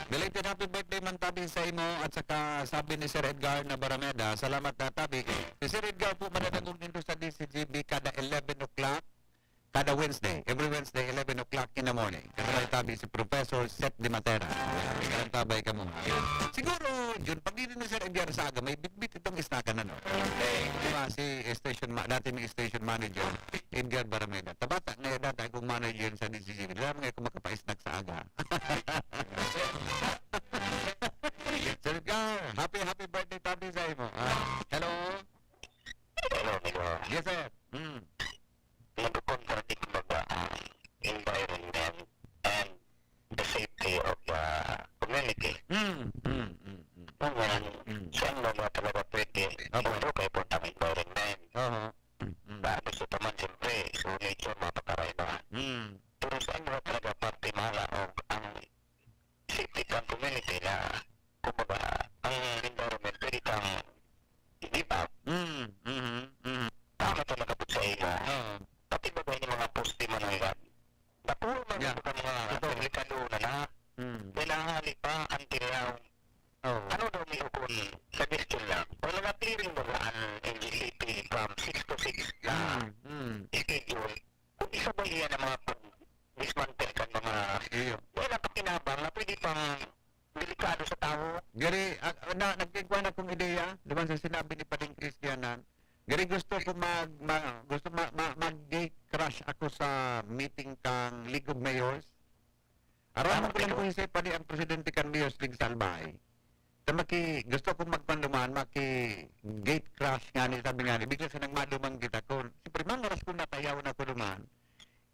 Belated happy birthday man tabi sa imo at saka sabi ni Sir Edgar Nabarameda, salamat na tabi. Si Sir Edgar po mananangog nindo sa D C G B kada eleven o'clock. Kada Wednesday, every Wednesday, eleven o'clock in the morning. Kasabay tabi si Professor Seth de Matera. Ayan, magkakantabay kamo. Siguro, Jun, pag dito ni Sir Edgar sa aga, may bitbit itong istaka na, no? Di ba, si station ma-, dati may station manager, Edgar Barameda. Tabata na yan dati akong manager sa D Z Z. Wala mga ako makapaisnak sa aga. Sir Edgar, happy, happy birthday, tabi sa imo. Ah, hello? Hello, amigo. Yes, sir. Mm. Nagko-contradict baga ang environment and the safety of the community. Mm, mm, mm, mm. Ngayon, Mm. saan mo ba talaga pwede Opo. i-improve ang environment? Oho. Mm. Ba, gusto pa man, siyempre, so nature, mga pagkaraiba. Mm. Pero saan mo talaga parte mala o ang safety kan community na, kumbaga, ang environment pwede kang i-give up? Mm. Mhm. Mhm. Tama ito nakapot sa imo. Oo. Pati ba ba yung mga poste mananggad? Nakuha man Yeah. Sa mga Totoo. delikado na na. Mm. May nahali pa until now. Oo. Ano daw may ukon? Suggestion lang. Kung nag-clearing ba ang N G C P from six to six na Mm. Mm. schedule, kung isa ba iyan ang mga pag-dismantle kan mga Iyo. wala pakinabang na pwede pang delikado sa tao? Gari, ah, na, nagkigwa na kong ideya, di ba, sa sinabi ni Pading Christianan. Gari, gusto ko mag, ma, gusto ma, ma, mag-gate crash ako sa meeting kang League of Mayors. Aram mo ko lang kung siya pa ang presidente kan Mayors League sa Albay. Sa maki, gusto kong magpanduman, maki-gate crash nga ni, sabi nga ni, bigla siya nang maduman kita ko. Siyempre, mangaras kung natayaw na ko duman.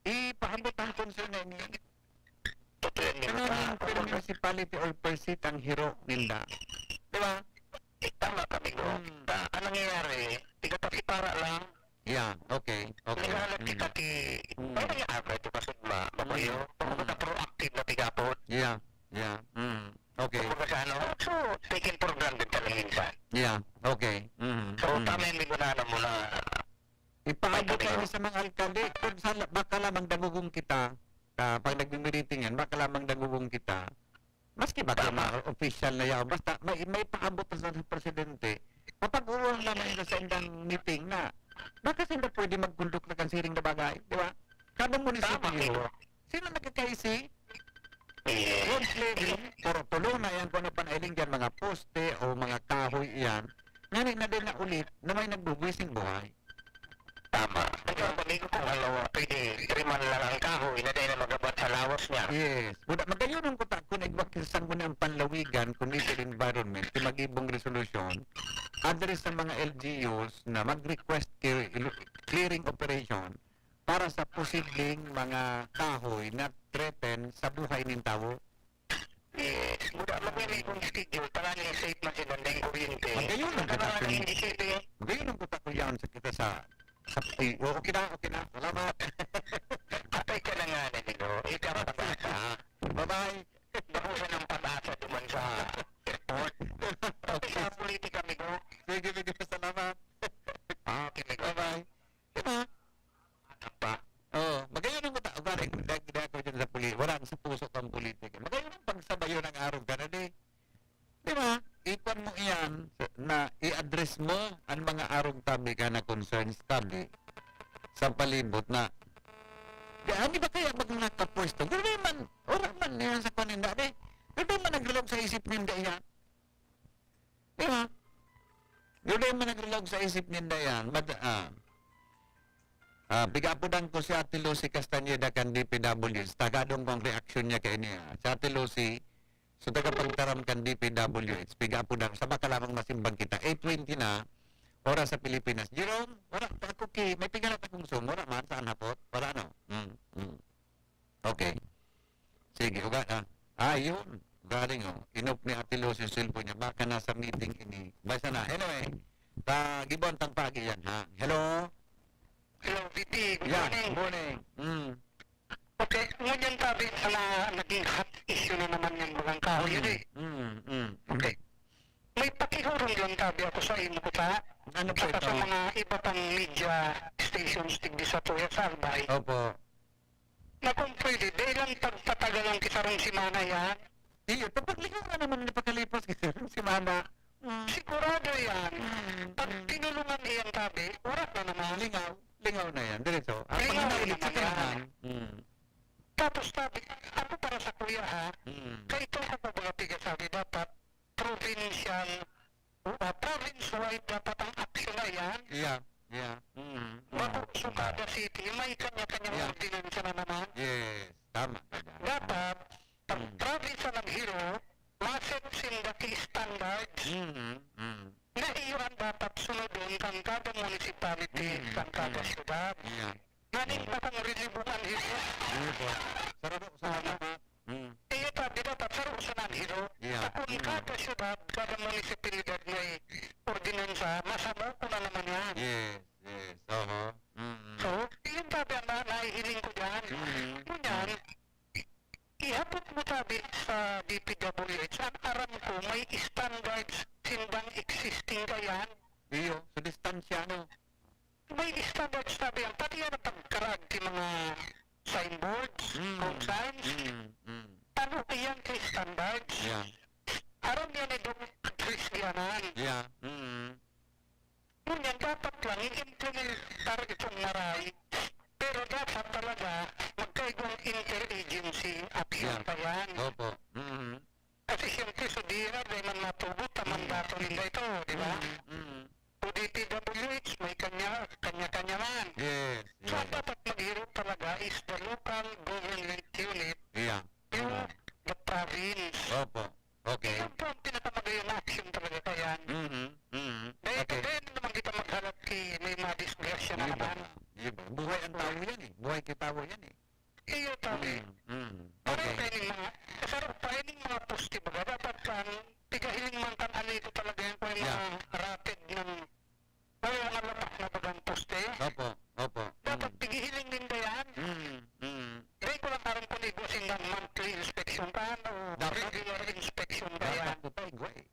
Ipaabot ang concern na ini. Totoo yan, Ano Mika. ang per municipality or per seat ang hiro ninda? Di ba? Eh, tama kami, go. Hmm. Na, ang nangyayari, tiga Tasipara lang, Yeah, okay, okay. naghahanap Mm. kita ki, Hmm. ano yung average ito kasi ma, mabayo? Hmm. Kumbaga proactive na tigapot. Yeah, yeah. Mm. Okay. Kumbaga sa ano, so, taken for granted ka lang minsan. Yeah, okay. Mm. So, Mm. tama yung libunanan mo na Ipaabot Pwede tayo na. Sa mga alkalde, kung sa, baka lamang dagugong kita, ah, pag nagmi-meeting yan, baka lamang dagugong kita, maski baka Tama. mga official na yan, basta may, may paabot na sa, sa presidente, mapag-uwan lamang na sa indang meeting na, baka sila pwede mag-conduct na kan siring na bagay, di ba? Kada munisipyo, Tama, amigo. Sino nagkakaisi? Eh, Road clearing, puro tulo na yan, kung ano pa nailing dyan, mga poste o mga kahoy yan. Ngani na din na ulit na may nagbubuwising buhay. Tama. Ang sabi ko, kung halimbawa, pwede three man lang ang kahoy na dahil na magabat sa lawas niya. Yes. Buda, magayon ang kuta kung igwak sa sangguniang panlawigan, community environment, kung mag-ibong resolusyon, address sa mga L G Us na mag-request ki-, clearing operation para sa posibleng mga kahoy na threaten sa buhay nin tawo. Yes. Buda, magmimay kong schedule, para niya safe man si Bandeng Kuryente. Magayon ang Magkakaroon kuta. ng N G C P. Magayon ang kuta ko yan sa kita sa, sa, eh, oh, okay na, okay na. Salamat. Patay ka na nga, nanigo. Ikaw ang bata. Bye-bye. Bako siya ng pag-asa duman sa airport. Pati sa politika, amigo. Sige, sige, salamat. Ah, okay, amigo. Bye-bye. Diba? Ano pa? Oh, magayon ang kuta. Ugaling, dahil ako dyan sa puli-, wala sa puso kang politika. Magayon ang pagsabayon ng araw ka na, di. Di ba? Ikuan mo iyan na i-address mo ang mga arog tabi ka na concerns tabi sa palibot na. Di, ano ba kaya mag nakapwesto? Pero di man, wala man niya sa paninda, di. Pero di man nagrilog sa isip ninda iyan. Di ba? Pero di man nagrilog sa isip ninda iyan. But, ah, ah, pigapudan ko si Ate Lucy Castañeda kan D P W H. Tagadong kong reaksyon niya kay niya. Si Ate Lucy, So, tagapagtaram kan D P W H, piga po na, sa baka lamang masimbang kita. Eight twenty na, oras sa Pilipinas. Jerome, wala pa ako ki, may pigalat akong Zoom, wala man, saan hapot? Wala, no? Mm, mm. Okay. Sige, uga, ah. Ah, yun. Galing, oh. Inop ni Ate Luz yung cellphone niya. Baka nasa meeting ini. Basta na. Anyway, ta, gibon tang pagi yan, ha? Hello? Hello, V P. Good Yeah, morning. morning. Mm. Okay, ngunyan tabi na naging hot issue na naman yung mga kahoy. Yun eh. Mm, mm, mm. Okay. May pakihurong lang tabi ako sa imo ko sa Ano po saka ito? Sa mga iba pang media stations digdi sa Tuya sa Albay. Opo. Na kung pwede, dahil lang pagpatagal ang kita rong semana yan. Iyo, tapos likaw na naman ni pakalipas kasi yung semana. Mm. Sigurado yan. Mm. Pag tinulungan iyan tabi, wala na naman. Lingaw. Lingaw na yan. Diretso. Ang Lingaw panginaw na ulit sa naman yan. Tinahan. Mm. Tapos tabi, ako para sa kuya ha, Mm. kaya ito ako mga pigasabi dapat provincial, ah, province-wide dapat ang aksyon na yan. Yeah. Yeah. Mm. Bako Mm. Sugada City, may kanya-kanyang Yeah. ordinansa na naman. Yes. Tama ka dyan. Dapat, pag Mm. province ang naghiro, ma-set sinda ki standards. Mm. Mm. Na iyo ang dapat sunodon kan kada municipality, Mm. kan kada Mm. syudad. Yeah. Nganing Mm. bakong relibong ang hiro. Ano po? Sarado sa Ano? Mga Mm. Iyo tabi dapat saro sa naghiro. Yeah. Sa kung Mm. kada syudad, kada munisipalidad may ordinansa, masamo ko na naman yan. Yes, yes. Oho. Mm. So, iyon tabi ang na-, nahihiling ko dyan. Mm. Ngunyan, Mm. i-, ihabot mo tabi sa D P W H, ang aram ko, may standards sindang existing kayan. Iyo, sa distansya, no? May standards tabi yan. Pati yan ang pagkarag ki mga signboards, Mm. road signs. Mm. Mm. Ano iyan ki standards? Yeah. Aram yan ni Doc Chris Dianan. Yeah. Mm. Ngunyan, dapat lang i-implementar itong maray. Pero dapat talaga magkaigwang interagency action Yeah. pa yan. Opo. Mm. Kasi siyempre, sa D E N R, dahil man matugot ang Mm. mandato ninda ito, di ba? Mm, mm. O D P W H, may kanya, kanya-kanya man. Yes, So, yes. ang dapat maghiro talaga is the local government unit, Yeah. yung Mm. the province. Opo. Okay. Yan po ang pinakamagayon na action talaga kayan. Mm, mm. Dahil Okay. kaya na naman kita maghalat ki may mga disgrasya na Di ba? naman. Di ba? Buhay ang tao yan eh. Buhay kitawo yan eh. Iyo, tabi. Mm, mm. Pareho Okay. kayo ning mga, kasaro pa ining mga poste baga. Dapat kan, pigahiling man kan ano ito talaga yan, kung Yeah. mga rated ng, may mga lapak na bagang poste. Opo, opo. Dapat Mm. pigihiling ninda yan. Mm, mm. Dahil ko lang aram kung igwa sindang monthly inspection kan o Dapat. regular inspection ba Dapat yan. ko pa igwa eh.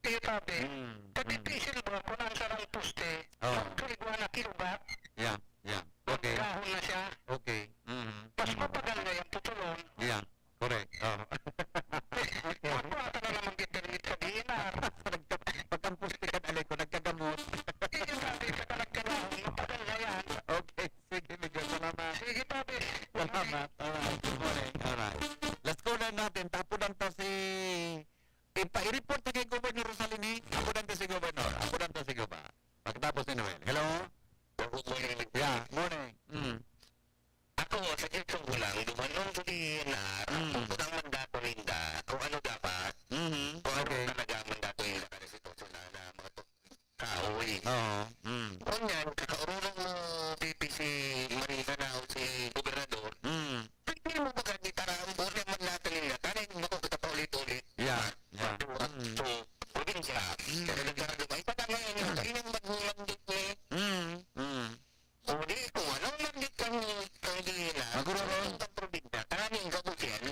Iyo tabi. Mm, Kadipisil ba kung ang sarong poste, Oo. magkaigwa na kiubat? Yeah, yeah. Okay. Magkahon na siya. Okay. Mm, Mas mm. mapagal na yung putulon. Yeah, correct. Oo. Ako ata na naman gipermit sa D E N R. Pagka-, pagka ang poste ka, dali ko, nagkagamot. Iyo tabi, pagka nagkahon, mapagal na yan. Okay, sige, Miguel, salamat. Sige tabi. Salamat. Alright, good morning. Alright. Let's go na natin. Tapunan ta si Ipa-, i-report ta kay Governor Rosalini. Ako dan ta si Governor. Ako dan ta si Goba. Pagkatapos ni Noel. Hello? Good morning. Yeah, morning. Mm. Ako, suggestion ko lang, dumanon sa D E N R, Mm. kung ang mandato ninda, kung ano dapat, Mm. kung ano Okay. talaga ang mandato ninda, kada sitwasyon na, na mga to-, kahoy. Oo. Mm. Ngunyan, kakaurulong mo, V P si Marina na o si Gobernador, Mm. pwede mo ba gani tarang, buwan naman natin nila, tanay mo ko kita paulit-ulit. Yeah, yeah. At, Mm. so, probinsya, Mm. kaya nagkaroon ba? Ipatama yun, Mm. kayo nang magmumandit ni Mm. Mm. O di, kung ano ang mandit kang, kang Dina, Maguroro. Ang probinsya, tanay yung gabot yan.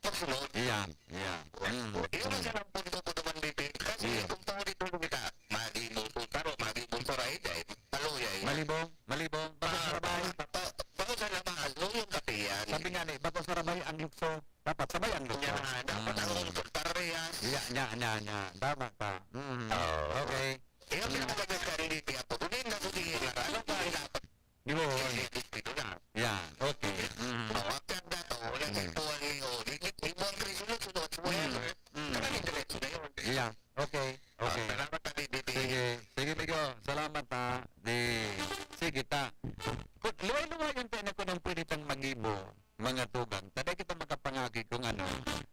Pagsunod. Iyan, iyan. Mm. Iyon ang Mm. sanang punto ko naman, Bibi. Kasi Iyan. kung paulit-ulit kita, magi mo, taro, magi mo, saray, dahil, talo, yay. Malibong, malibong, bako Ah, sarabay. pa-, pa-, bako sa labas, no, yung kape yan. Sabi nga ni, bako sarabay ang lukso. Dapat sabay ang lukso. Yan, dapat ang Mm. lukso, parehas. Yan, yan, yan, yan. Tama ka. Mm. Oo. Okay. Iyon, Mm. pinakamaganda rin dito, apo. Kung hindi na, kung hindi na, ano ba ang dapat? Di ba? Yan, okay. Mm. O, after that, o, walang Mm. ipuan ni, o, di, di, di mo ang resolution whatsoever. Mm. Mm. Talagang diretso na yun. Yeah. Okay. Ah, Okay. salamat, Tani, Bibi. Sige. Sige, Migo. Salamat, ha. Di, sige, ta. Kut-, luway-luway yung tayo na kung anong pwede tang magibo, mga tugang. Taday kita makapangagi kung ano.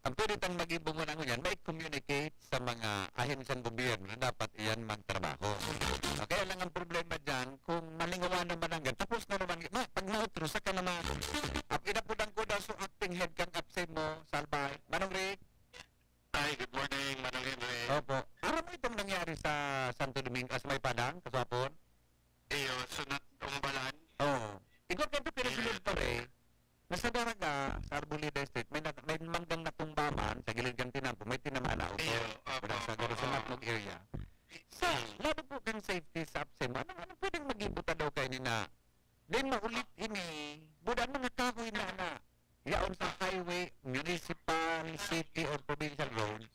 Ang pwede tang magibo mo na ngunyan, may communicate sa mga ahensyang gobyerno na dapat iyan magtrabaho. Ah, kaya lang ang problema dyan, kung malingawan naman ang gan-, tapos na naman, ma-, pag nautro, saka naman, ap-, inapudan ko daw, so acting head kang apse mo, Salbay. Manong Rick? Hi, good morning, Manong Henry. Opo. Aram mo itong nangyari sa Santo Domingo, sa may Padang, kaswapon? Iyo, sunod umbalan. Oo. Ikaw, kaya ito, pinasunod Iyo. pa rin. Nasa Daraga, sa Arboleda Estate, may nat-, may manggang natumba man, sa gilid kan tinampo, may tinamaan na auto. Iyo, opo, Wala sa opo, Garusamat oo. Mog area. Sa, Mm. lalo po kang safety sa apse mo, anong, anong pwedeng magibo ta daw kayo ni na? Then maulit ini, buda mga kahoy na na. Yaon sa highway, municipal, city, or provincial roads,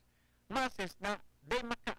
mases na, they mak-,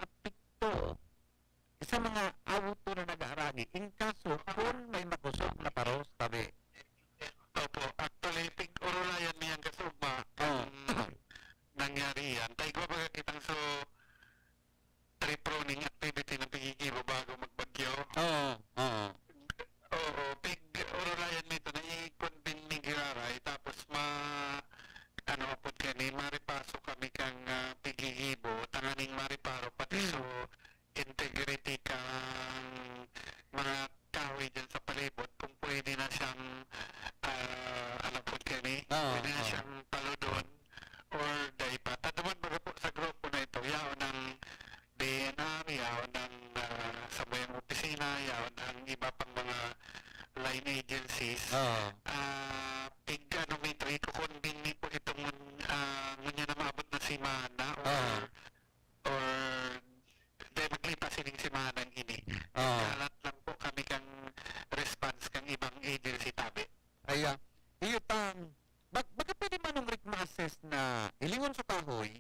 Iyo tang, bak-, baka pwede man ang rik ma-assess na hilingon sa kahoy,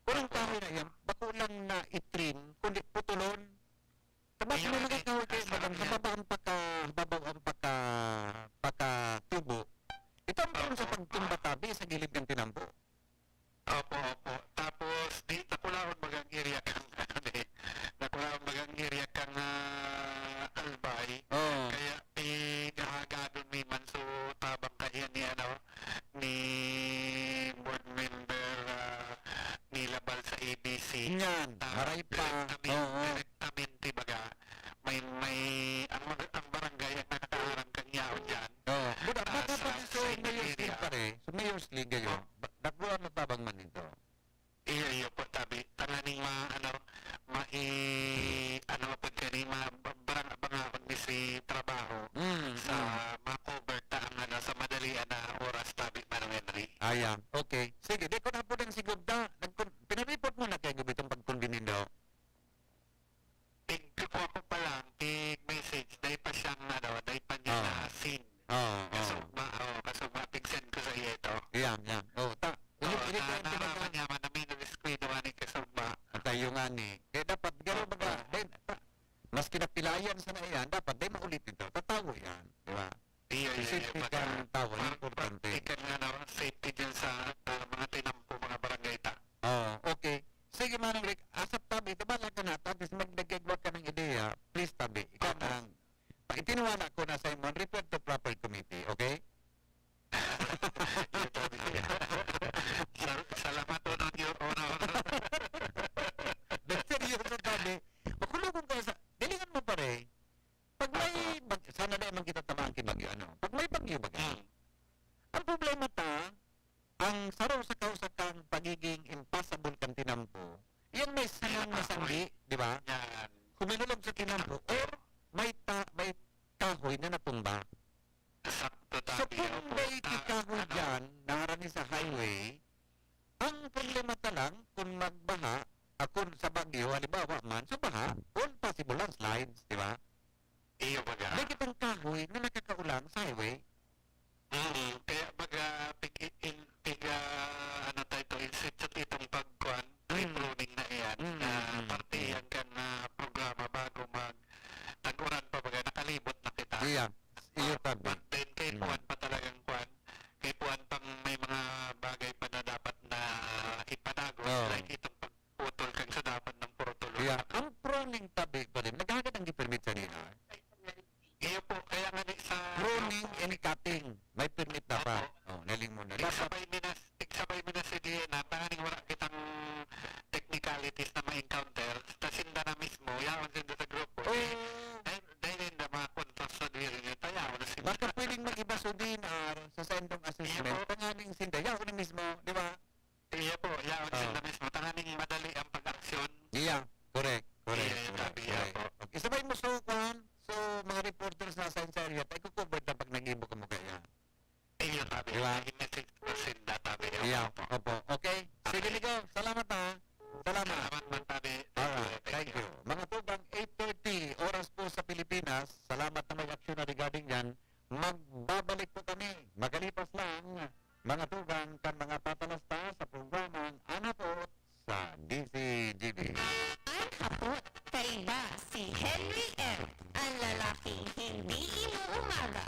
kung ang kahoy na yan, bako lang na i-trim, kundi putulon. Tapos may mga kahoy kayo, bagang hababa ang paka-, hababaw ang paka-, paka-tubo. Ito ang meron sa pagtumba tabi sa gilid ng tinambo. Opo, opo. Tapos, di, nakulaon bagang area kang, ano, di, nakulaon bagang area kang, ah, Albay. Oo. Kaya, eh, gahagadon mi man, so, tabang kaiyan ni, ano, ni board member, ah, ni Labal sa A B C. Yan, ah, maray pa. Direktamin-, oo, direktamente baga. May, may, ang mag-, ang barangay ang nakakaharang kan yaon dyan. Oo. Buda, ah, baka sa, pati sa sa Mayor's League area. Pare, sa Mayor's League ngayon, oh, ba-, nakuha na tabang man nito. Iyo, iyo po, tabi. Tanganing ma-, ano, mai-, ano po, kani, ma-, barang-, abangahon mi si trabaho, mm, sa, mm, ma-cover ta ang, ano, sa madalian na oras, tabi, Manong Henry. Ayan, okay. Sige, di ko na po nang sigurda. Nagkon-, pinaripot mo na kay Gubitong pagkondinindo? Tig-, ako pa lang, tig-message, dai pa siyang, ano, dai pa niya, ah, na-seen. Oo, oo. Kasugma, oo, kasugma, tig-send ko sa iyo ito. Yan, yan. Oo, ta-, oo, ini, ini na, ko yung pinaka- naaraman niya man na may na-descuido nga ni kasugma. At tayo nga ni. Eh, dapat, garo, oo, baga, oo, then, ta-, maski napilayan sa na yan, dapat, di maulit ito. Tatawo yan, di ba? Iyo, iyo, iyo, safety baga, kan tawo, par-, importante. Ikan nga na, safety dyan sa, ah, mga tinampo, mga barangay ta. Oo, okay. Sige, Manong Rick, asap tabi, ito, bala ka na, at least magdagagwa ka ng ideya, please tabi. Ikaw, opo, na lang. Pa-, itiniwala ko na sa imo, refer to proper committee, okay? Iyo, tabi. Sal-, salamat, Honor, Your Honor. Seryoso, tabi. Makulog ka sa, galingan mo, pare. Pag may, opo, bag-, sana di man kita tamaan ki bagyo, ano? Pag may bagyo baga, hmm, ang problema ta, ang saro sa kausa kang pagiging impassable kan tinampo, yan may sinang, opo, masanggi, di ba? Yan. Kuminulog sa tinampo, or may ta-, may kahoy na natumba. Sakto, so, tabi, kung opo, may ta-, kahoy ano, dyan, naharani sa highway, ang problema ta lang, kung magbaha, ah, kung sa bagyo, halimbawa man, sa baha, all possible landslides, di ba? Iyo baga. May kitang kahoy na nakakaulang sa highway. Mm, kaya baga, pig-, in, pig-, ah, ano tayo to, in situ itong pagkuan, tree, mm, pruning na iyan, mm, na, mm, parte, mm, yan kan, ah, programa bago mag-tag-uran pa baga, nakalibot na kita. Iya. Iyo, ah, tabi. But then, kay, mm, kuan pa talagang kuan, kay kuan pang may mga bagay pa na dapat na ipanagot, oo, like itong pag-, putol kan sa dapat ng putol. Yeah, ang pruning tabi pa rin. Naghagad ang gi-permit sa nila? Iyo po, kaya nga ni sa pruning and cutting, may permit na pa. Opo. Oh, naling mo na. Dapat tigsabay mi na, tigsabay mi na si Diana, tanganing wala kitang technicalities na ma-encounter. Ta sinda na mismo, yaon sinda sa grupo. Oh. Dahil, dahil hindi mga contrast sa diri niya, ta yaon na sinda. Baka pwedeng mag-iba sa D N R sa sendong assessment, iyo po, tanganing sinda, yaon na mismo, di ba? Iya po, yaon, ah, sinda mismo. Tanganing madali ang pag-aksyon. Iya, correct, correct, iya, correct, tabi, iya, correct, po. Okay, sabay mo, so, kuwan, so, mga reporters na sa area, tayo ko-cover na pag nag-ibo ka mo kaya. Iya, tabi. Di ba? I-message ko sinda, tabi. Iya, opo, opo. Okay. Sige, tabi. Nico, salamat, ha. Salamat. Salamat man, tabi. Thank you, alright, thank you. Thank you. Mga tugang, eight thirty, oras po sa Pilipinas. Salamat na may aksyon na regarding yan. Magbabalik po kami. Makalipas lang, mga tugang, kan mga patalasta sa programang Ano Hapot sa D Z G B. Ano Hapot, kaiba si Henry M, ang lalaking hindi inuumaga.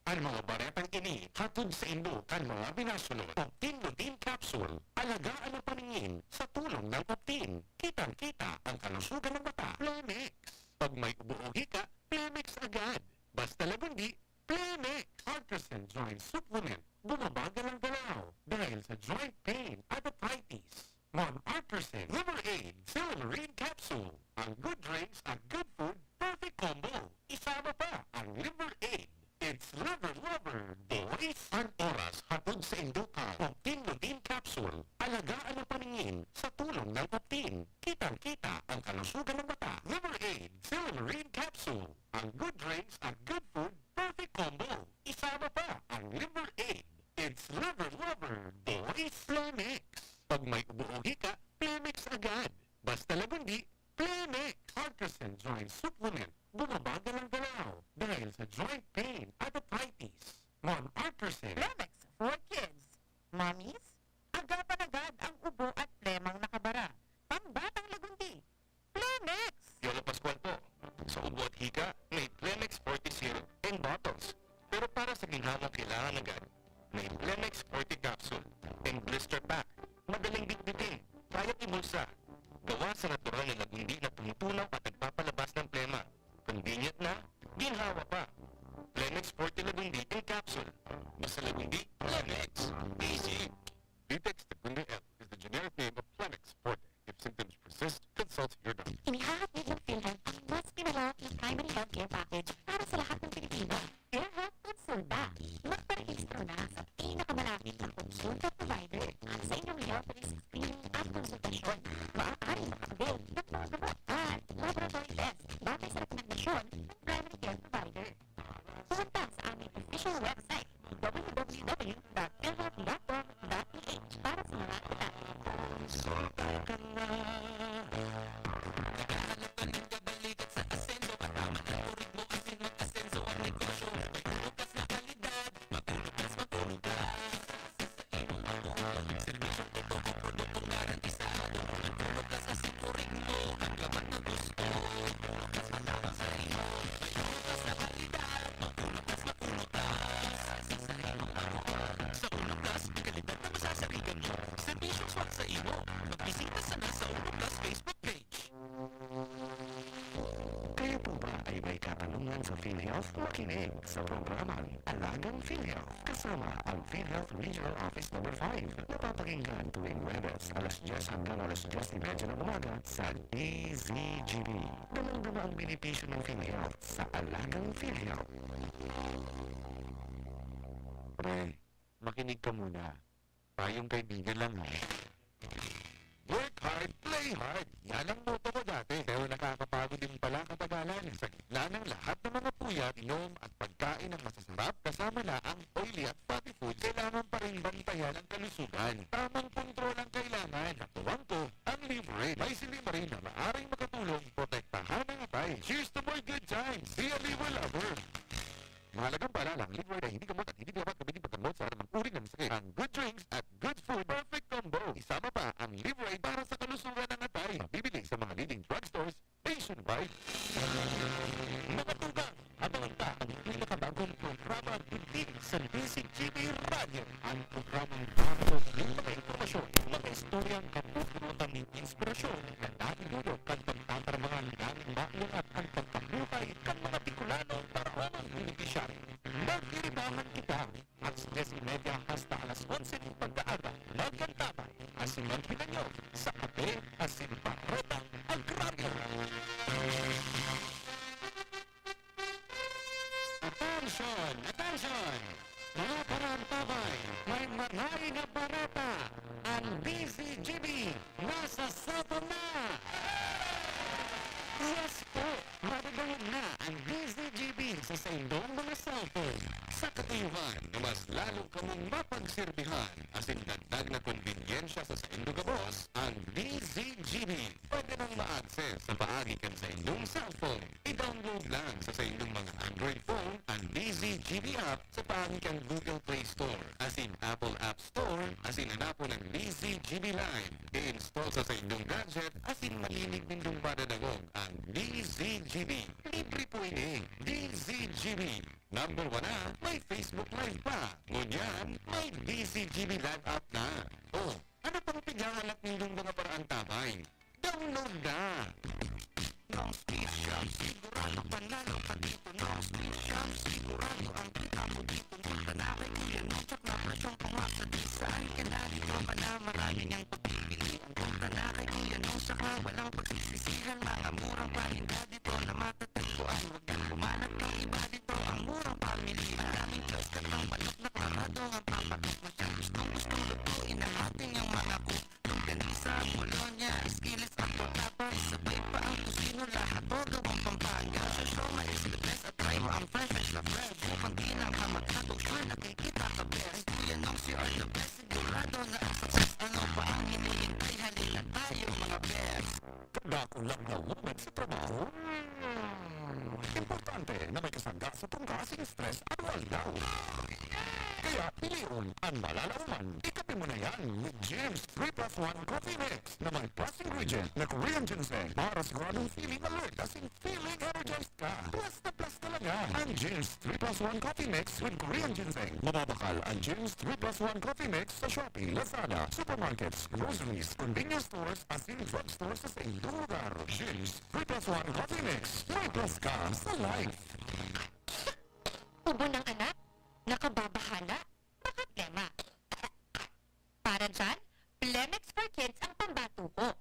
Ang mga baretang ini hatod saindo kan mga binasunod. Optin Lutein Capsule, alagaan ang paningin sa tulong ng Optin. Kitang-kita ang kalusugan ng mata. Plemex. Pag may ubo o hika, Plemex agad. Basta lagundi, Plemex. Artresin Joint Supplement. Bumabagal ang galaw dahil sa joint pain at arthritis. Mon Artresin Liver Aid Silymarin Capsule. Ang good drinks at good food, perfect combo. Isama pa ang Liver Aid. It's Liver Lover, boys! Ang oras hatod saindo kan Optin Lutein Capsule. Alagaan ang paningin sa tulong ng Optin. Kitang-kita ang kalusugan ng mata. Liver Aid Silymarin Capsule. Ang good drinks at good food, perfect combo. Isama pa ang Liver Aid. It's Liver Lover, boys! Plemex. Pag may ubo o hika, Plemex agad. Basta lagundi, Plemex. Artresin Joint Supplement. Bumabagal ang galaw dahil sa joint pain at Interesting. Flemex for kids. Mommies, agapan agad ang ubo at plemang nakabara. Pambatang lagundi, Flemex! Yola Pascual po. Sa ubo at hika, may Flemex forty syrup in bottles. Pero para sa ginhawang kailangan agad, may Flemex forty capsule in blister pack. Madaling bitbitin, kayang ibulsa. Gawa sa natural na lagundi na tumutunaw at nagpapalabas ng plema. Convenient na, ginhawa pa. Flemex forty Lagundi in capsule. Basta Lagundi, Flemex. Easy. Vitex Lagundi L is the generic name of Flemex forty. If symptoms persist, consult your doctor. Inihahatid ng PhilHealth ang mas pinalawak na primary healthcare package para sa lahat ng Pilipino. PhilHealth Konsulta. Magparehistro na sa pinakamalapit na konsulta provider at sa inyong health risk screening at konsultasyon. Maaari mag-avail ng mga gamot at laboratory test batay sa rekomendasyon ng primary care provider. Pumunta sa aming official website, w w w dot philhealth dot gov dot p h, para sa mga detalye. Konsulta ka na. Naghahanap ka ng kabalikat sa asenso, katama ng ritmo, asin mag-asenso ang negosyo. May bukas na kalidad, mapunukas, mapunukas. Sa imong ako, serbisyong totoo, produktong garantisado. Ang bukas, asin o ritmo, ang laman na gusto. Bukas, matapang sa imo. May bukas na kalidad, mapunukas, mapunukas. Sa imong ako, sa Uno Plus, ang kalidad na masasarigan mo. Serbisyong swak sa imo. Magbisita sana sa Uno Plus Facebook page. Kayo po ba ay may katanungan sa PhilHealth? Makinig sa programang Alagang PhilHealth kasama ang PhilHealth Regional Office Number five. Napapakinggan tuwing Huwebes, alas dyes hanggang alas dyes y media ng umaga sa D Z G B. Damang-dama ang benepisyo ng PhilHealth sa Alagang PhilHealth. Pre, makinig ka muna. Payong kaibigan lang, ha? Work hard, play hard. Yan ang motto ko dati. Pero nakakapagod din pala katagalan. Sa gitna ng lahat ng mga puyat, inom at pagkain ng masasarap, kasama na ang oily at fatty foods, kailangan pa rin bantayan ang kalusugan. Tamang kontrol ang kailangan. Natuwang ko ang Live Red. May silimarin na maaring makatulong protektahan ang atay. Cheers to more good times! Be a Liver Lover! Mahalagang paalala, ang Live Red ay hindi gamot at hindi dapat gamitin paggamot sa anumang uri ng sakit. Ang good drinks at good food, perfect combo. Isama pa ang Live Red para sa kalusugan ng atay. Mabibili sa mga leading drugstores nationwide. Mga tugang, abangan pa ang pinakabagong programa digdi sa D Z G B Radyo. Ang programang daraw ng mga impormasyon, mga istoryang kapupunutan nin inspirasyon na naidulog kan pagtatrabaho nin mayo at ang pagkabuhay kan mga Bicolano para sa mga benepisyaryo. Magiribahan kita at sa diyes y media hasta alas onse nin pagkaaga, mag-antabay asin maghinanyog sa Kape asin Baretang Agraryo. Attention! Attention! Mga paraantabay, may marahay na bareta ang D Z G B nasa cellphone na! Yes po! Madadangog na ang D Z G B sa saindong mga cellphone. Sa katuyuhan na mas lalo kamong mapagserbihan asin dagdag na kombinyensya sa saindong gabos, ang D Z G B pwede nang ma-access sa paagi kan saindong cellphone. I-download lang sa saindong mga Android phone ang D Z G B app sa paagi kan Google Play Store asin Apple App Store asin hanapon ang D Z G B Live. I-install sa saindong gadget asin malinig nindong madadangog ang D Z G B. Libre po ini. D Z G B. Number one na, may Facebook Live pa. Ngunyan, may D Z G B Live app na. Oh, ano pang pighahalat nindong mga paraantabay? Download na! Noong Steve Shop, sigurado panalo ka dito. Noong Steve Shop, sigurado ang kita mo dito. Punta na kay Kuya Nong, tsaka na presyo kung masa di saan ka na dito. Wala maraming ang pagpipilian. Punta na kay Kuya Nong, tsaka walang pagsisisihan. Mga murang paninda dito na matatagpuan. Huwag nang humanap ng iba dito. Ang murang pamili, maraming choice, katang manok na klarado ang papatok mo siya. Gustong-gustong lutuin ang ating ang mga ku-, longganisa, bologna, esquites at rutabaga. Sabay pa ang tocino, lahat to gawang Pampanga. Sa siomai is the best, at try mo ang fresh, fresh na bread. Kung pag-inang hamak ka, to sure nakikita ka best. Kuya Nong, you are the best. Sigurado na ang success. Ano pa ang hinihintay? Halina tayo, mga best. Kadakul lang na woman sa trabaho. Importante na may kasangga sa tungka asin stress araw-araw. Kaya Pilion an malalaoman. Ikape mo na yan with Jim's three plus one Coffee Mix na may plus ingredient na Korean ginseng para siguradong feeling alert, as in feeling energized ka. Plus na plus talaga ang Jim's three plus one Coffee Mix with Korean ginseng. Mababakal ang Jim's three plus one Coffee Mix sa Shopee, Lazada, supermarkets, groceries, convenience stores, as in drugstores sa inyong lugar. Jim's three plus one Coffee Mix. May plus ka sa life. Ubo ng anak? Nakababahala? Makaplema? Para dyan, Plemex for Kids ang pambatuko.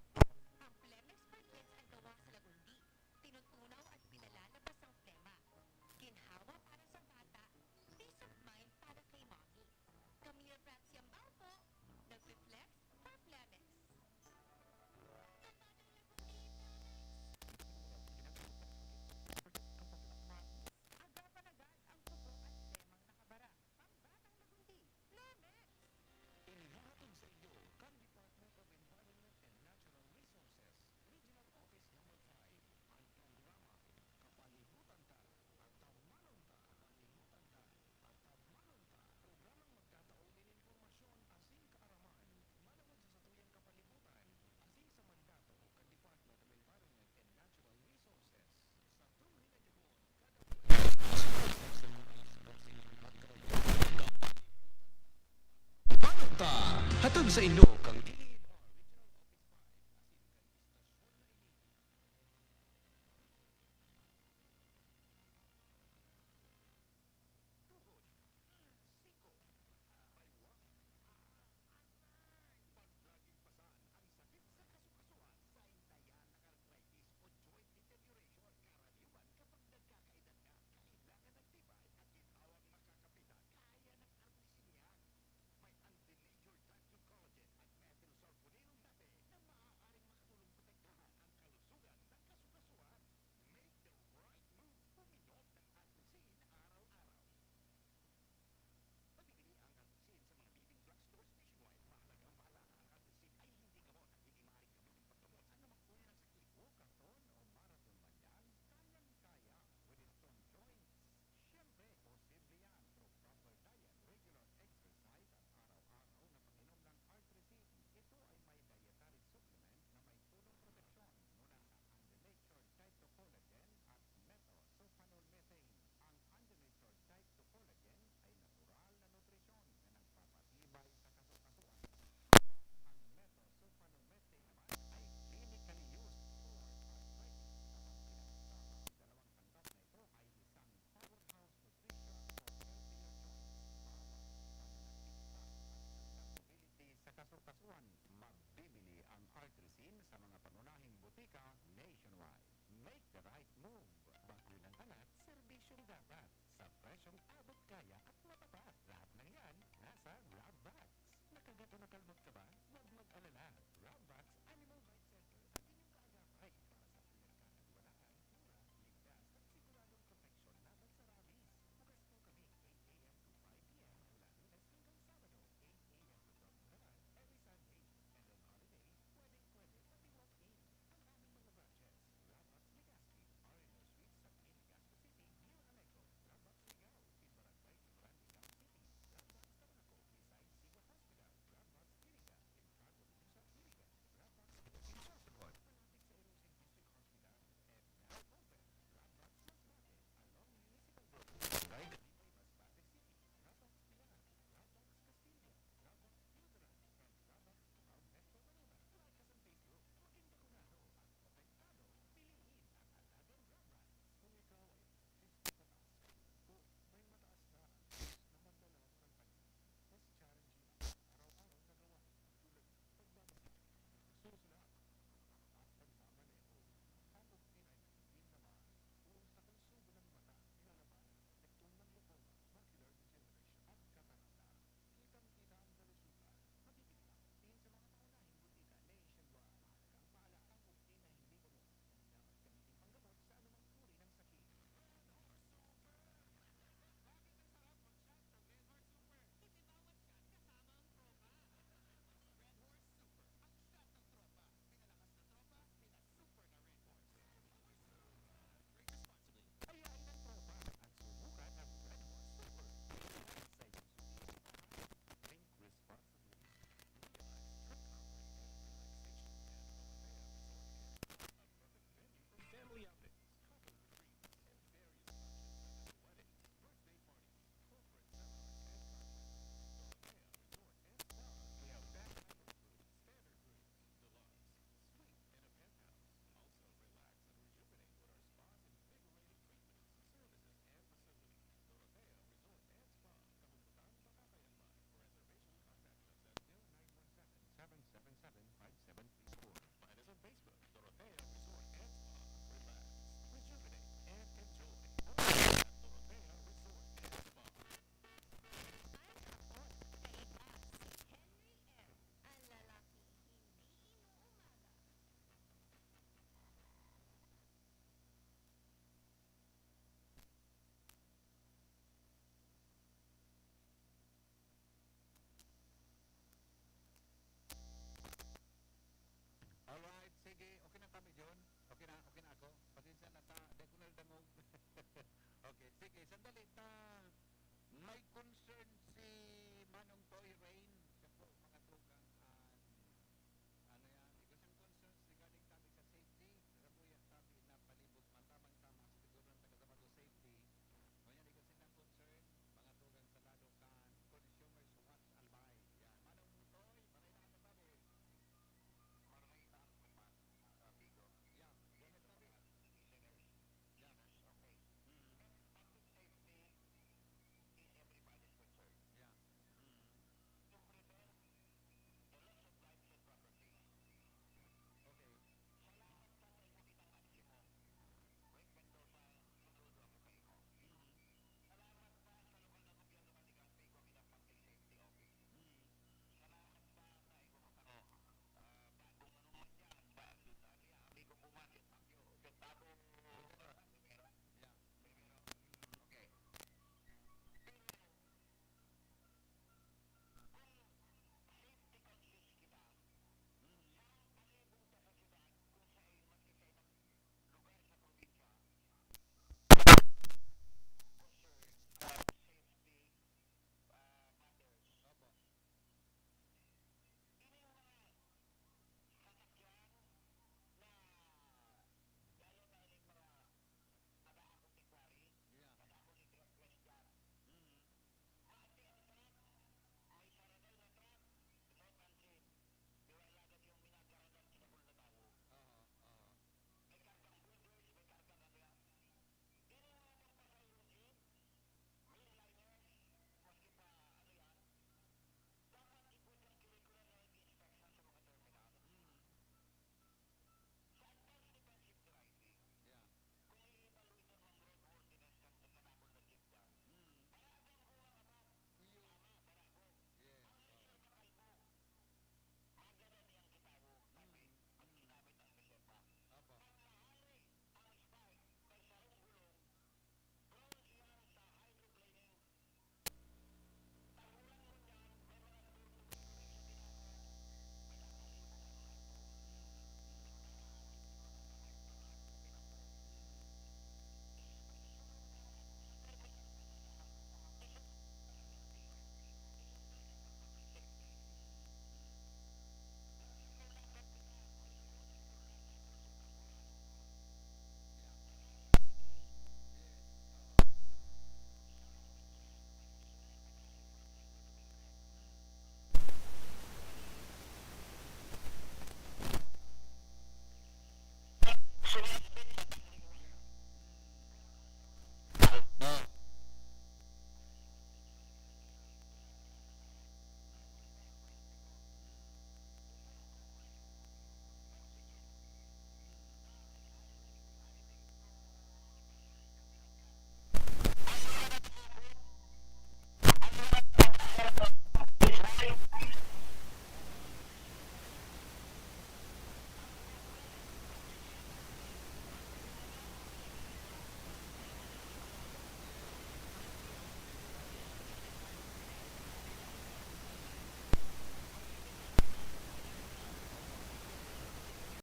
Ang Plemex for Kids ay gawa sa lagundi, tinutunaw at pinalalabas ang plema. Ginhawa para sa bata, peace of mind para kay mommy. Camille Francia Bauco, nagpi-Plemex for Plemex. Agapan agad ang ubo at plemang nakabara. Pambatang lagundi, Plemex! Inihahatid sa inyo kan Department of Environment and Natural Resources, Regional Office Number five, ang programa Kapalibutan Ta, Tatawanon Ta, Kapalibutan Ta, Tatawanon Ta, programang magtatao nin impormasyon asin kaaraman manongod sa satuyang kapalibutan, asin sa mandato kan Department of Environment and Natural Resources. Sa tuloy na yaon, Balita, hatod sa inyo